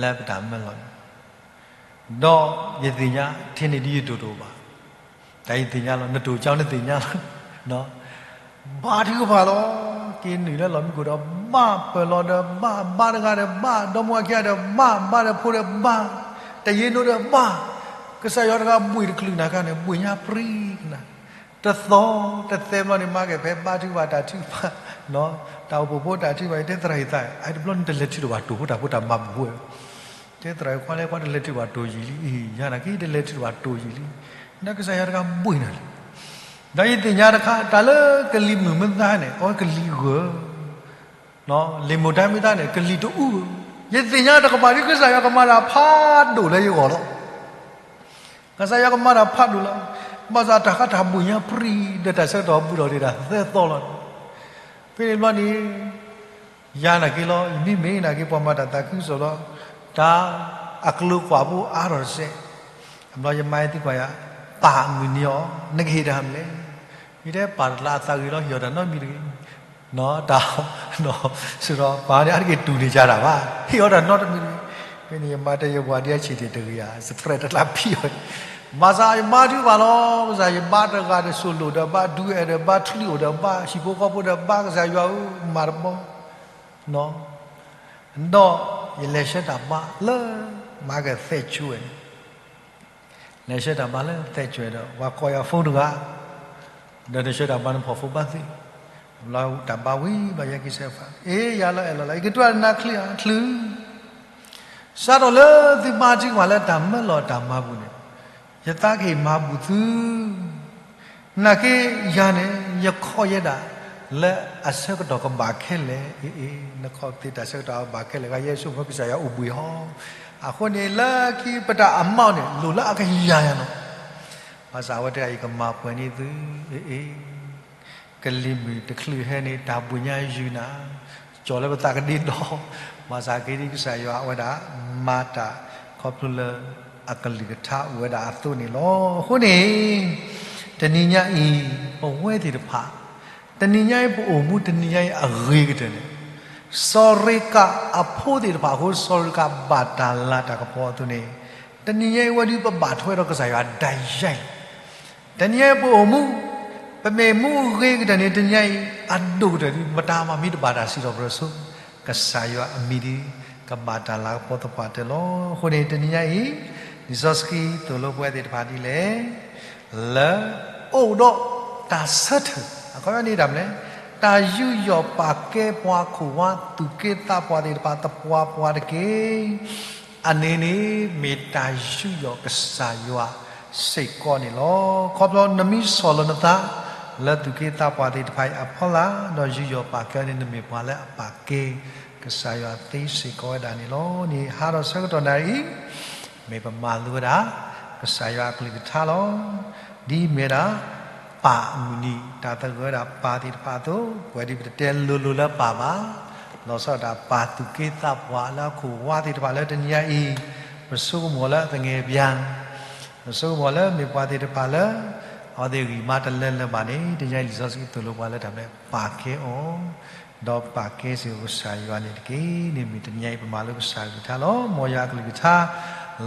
လၢပတၢ်မၢလီၤန့ၣ်, ဒီးယသ့ၣ်ညါ ထဲန့ၣ်ဒ်ယတိၢ်တအိၣ်ဘၣ်, တၢ်ယသ့ၣ်ညါလီၤ, နတိၢ်ကၠီနသ့ၣ်ညါလီၤ. ဘါထုကဖၣ်လီၤ, က့ၤနုာ်လၢလီၢ်မံခိၣ်ဒီး ဘါပၢၢ်လီၤဒီးဘါ, ဘါတဂၤဒီးဘါ, ဒီမါဝၤခံဂၤဒီးဘါ, ဘါဒီးဖိဒီးဘါ, တယ့နိဒီးဘါ, ကစၢ်ယွၤတဂၤဘှ့ၣ်တချုးနၤခါန့ၣ် ဘှ့ၣ်ညါပြံကနၤ, တသီတသဲဘျီန့ၣ် မၤက့ၤဖဲဘါထုကဖၣ်တၢ်ထုကဖၣ်, တၢ်အိၣ်ဖှိၣ်ဖိတၢ်ထုကဖၣ်, ယတဲသရၣ်ယသး, အတဘျီန့ၣ်တလဲၤထုးတဘၣ်တိၢ်ဖိတၢ်ဖိတၢ်မၤပူၤဖိ, တဲသရၣ်ယခွါလဲၤခွါတလဲၤထုးဘၣ်တိၢ်ယံာ်လံ, ယၤနာ်က့တလဲၤထုးတဘၣ်တိၢ်ယံာ်လံ, ဒီးကစၢ်ယွၤတဂၤဘှ့ၣ်နၤလံ. ဒီးယသ့ၣ်ညါတခါ တၢ်လၢကလံၤမုၢ်မ့ၢ်သါန့ၣ် အဝဲကလံၤဂၢၢ် လံာ်မိၢ်တၢ်မ့ၢ်သါန့ၣ် ကလံၤတအူ, ယသ့ၣ်ညါတကပၤဒ်ကစၢ်ယွၤကမၤတၢ်ဖးဒိၣ်လၢယဂီၢ်လီၤ. ကစၢ်ယွၤကမၤတၢ်ဖးဒိၣ်လီၤ. ဘၣ်ဆၣ်တၢ်ဃးတၢ်ဘှ့ၣ်ညါပြံဒီးတၢ်ဆၢကတီၢ်ဘူးဒီးဒၣ်သၢသီလီၤ. ဖဲန့ၣ်ဘျီန့ၣ် ယၤနာ်က့လီၤ, ယမ့မ့ၢ်နာ်က့ပှၤမၤတၢ်သးခုကစီၣ်လီၤ, တၢ်အကျိၤကွၢ်ဖိအါထီၣ်တစဲး, အဘျီယမါယသံကွၢ်ယၤ, ပၢ်မုၢ်နံၤအီၤ နကဟ့ၣ်တၢ်မနုၤလဲၣ်. ယတဲပၢ်တကျါအသးဂ့ၤလီၤ ဟ့ၣ်အီၤတၢ်နီတမံၤတဂ့ၤ. တၢ် စ့ၢ်ဒီးပၢ်န့ၣ် အါတက့ၢ်တူၢ်န့ၢ်ကၢ်တၢ်ဘၣ်, ဟ့ၣ်အီၤတၢ်နီတမံၤတဂ့ၤ. ဖဲန့ၣ်ယမါတဲယပှၤဒ်အဆံးတ့ၢ်တဂ့ၤဧါ, စတြဲးတကျါဖံးအီၤ, ဘၣ်ဆၣ်ယမါထုကဖၣ်လီၤ, ကစၢ်ယဘါတဂၤဒီးစိၤလိၣ်ဒီးဘါ, ဒူအဲၣ်ဒီးဘါ, ချံအိၣ်ဒီးဘါ, ဟံၣ်ဖိဃီဖိဒီးဘါ, ကစၢ်ယွၤဧၢ မၤတဘီ ဒီးယလဲၤဆှၢတၢ်ဘါလၢ မၤကသဲးကွဲးန့ၣ်, လဲၤဆှၢတၢ်ဘါလၢသဲးကွဲးဒီး ပှၤကိးယၤ phone တဂၤ, ဒီးနဆှၢတၢ်ဘါနဖီၣ် phone ဘၣ်သ့, ဘျီတၢ်ဘါဝံၤဘျီယဲက့ၤစဲးဖး, အ့ ယၤလီၤအဲၣ်လီၤလီၤ, ယကဒွးနၤချုးဧါ, ချုး, စးထီၣ်လၢသုဘါထုကဖၣ်လၢတၢ်မၢလီၤတၢ်မၤပူၤန့ၣ်, ယသးကဟ့ၣ်မၤဘူၣ်သု နာ်က့ယၤန့ၣ် ယခီယဲဒၣ် လၢအဆၢကတီၢ်ကဘၣ်ခဲလၢာ်, အ့ အ့ နခီသ့တၢ်ဆၢကတီၢ်ကဘၣ်ခဲလၢာ်ဂ့ၤ, ယဲဆိကမိၣ်ကစၢ်ယွၤအိၣ်ဘှံးဟီ, အဃိန့ၣ် လၢခံပတၢ်အမါန့ၣ် လိၣ်လၢအကယၤယၤလီၤ. ဘၣ်ဆၣ်အဝဲတဂၤအံၤကမၤပှဲၤန့ၢ်သု, အ့ အ့ ကလံၤမုၢ်တချုးဟဲန့ၣ် တၢ်ဘှံးညါယုာ်နၤ, ကၠီၤလၢပသးကဒ့ဒီ, ဘၣ်ဆၣ်က့ၤဒ်ကစၢ်ယွၤအဝဲဒၣ် မၤတၢ်ခီဖျိလၢအကလုၢ်ကထါအိၣ်ဝဲဒၣ်အသိးန့ၣ်လီၤ. အဃိန့ၣ် တနံၤညါအံၤ ပဝဲသ့ၣ်တဖၣ် တနံၤညါအံၤပအိၣ်မူ တနံၤညါအံၤအဂ့ၤကတၢၢ်န့ၣ် စီၤရ့ကးအဖိသ့ၣ်တဖၣ်အဃိ စီၤရ့ကးဘၣ်တၢ်လၤတၢ်ကပီၤအသိးန့ၣ် တနံၤညါအံၤဝဲဒၣ်ပဘၣ်ထွဲဒီးကစၢ်ယွၤဒၣ်ယဲလီၤ. တနံၤညါအံၤပအိၣ်မူ ပမ့ၢ်မူဂ့ၤကတၢၢ်န့ၣ် တနံၤညါအံၤ အဒိၣ်ကတၢၢ်ဒ် ပတၢ်မၤမ့ၢ်တဘၣ်တၢ်စံးထီၣ်ပတြၢၤဆိ ကစၢ်ယွၤအမံၤဒ် ကဘၣ်တၢ်လၤကပီၤသပှၢ်တၢၢ်လီၤ. အဃိန့ၣ် တနံၤညါအံၤ လံာ်စီဆှံသိၣ်လိပဝဲသ့ၣ်တဖၣ်ဒ်လဲၣ် လၢ အိၣ်ဒီးတၢ်ဆၢထၢၣ် အခီပညီန့ၣ်တၢ်မနုၤလဲၣ်, တၢ်ယူးယီၣ်ပာ်ကဲပှၤခိၣ်ဝါသူၣ်က့သးပှၢ်သ့ၣ်တဖၣ်သပှၢ်ပှၢ်တက့ၢ်. အန့ၣ်န့ၣ် မ့ၢ်တၢ်ယူးယီၣ်ကစၢ်ယွၤစ့ၢ်ကီးန့ၣ်လီၤ. ခီဖျိနမ့ၢ်ဆီၣ်လီၤနသး လၢသူၣ်က့သးပှၢ်သ့ၣ်တဖၣ်အံၤအဖီလာ် ဒီးယူးယီၣ်ပာ်ကဲန့ၣ် နမ့ၢ်ပှၤလၢအပာ်ကဲ ကစၢ်ယွၤသ့စ့ၢ်ကီးဝဲဒၣ်န့ၣ်လီၤ. န့ၣ်ဟါဒီးဆၢကတီၢ်နၣ်ရံၣ် မ့ၢ်ပမၤလိဝဲဒၣ် ကစၢ်ယွၤအကလုၢ်ကထါလီၤ. ဒ်မ့ၢ်ဒၣ် ပၢ်အမုၢ်နံၤ တၢ်သဂၢၢ်ဝဲဒၣ်ပၢ်သ့ၣ်တဖၣ်အသိး ပဝဲဒၣ်ပတတဲလိၤလိၤလၢပၢ်ဘၣ်, လီၤဆီဒၣ်တၢ်ပၢ်သူၣ်က့သးပှၢ်လၢအခိၣ်ဝါသ့ၣ်တဖၣ်လၢတနံၤညါအံၤ ပဆိကမိၣ်လၢသငဲၣ်ပၠါ, ပဆိကမိၣ်လၢမ့ၢ်ပှၤသ့ၣ်တဖၣ်လၢ အဝဲသ့ၣ်ဂံၢ်မါတလၢလၢဘၣ်န့ၣ် တနံၤညါအံၤလံာ်စီဆှံသိၣ်လိပှၤလၢတၢ်မနုၤလဲၣ် ပာ်ကဲအီၤ ဒီးပာ်ကဲစ့ၢ်ကီးကစၢ်ယွၤန့ၣ်တက့ၢ်. န့ၣ်မ့ၢ်တနံၤညါအံၤပမၤလိကစၢ်အကလုၢ်ကထါလီၤ. မ်ယွၤအကလုၢ်ကထါ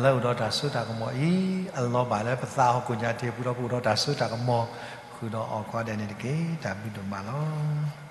လၢအိၣ်ဒီးတၢ်စိတၢ်ကမီၤအံၤ အလီၤဘၣ်လၢပသးဟီၣ်ခိၣ်ညါတ့ၢ်ပူၤဒီးပအိၣ်ဒီးတၢ်စိတၢ်ကမီၤ ဃုာ်ဒီးအီၤကိးဂၤဒဲးန့ၣ်တက့ၢ်. တၢ်ဘျုးဒိၣ်မးလီၤ.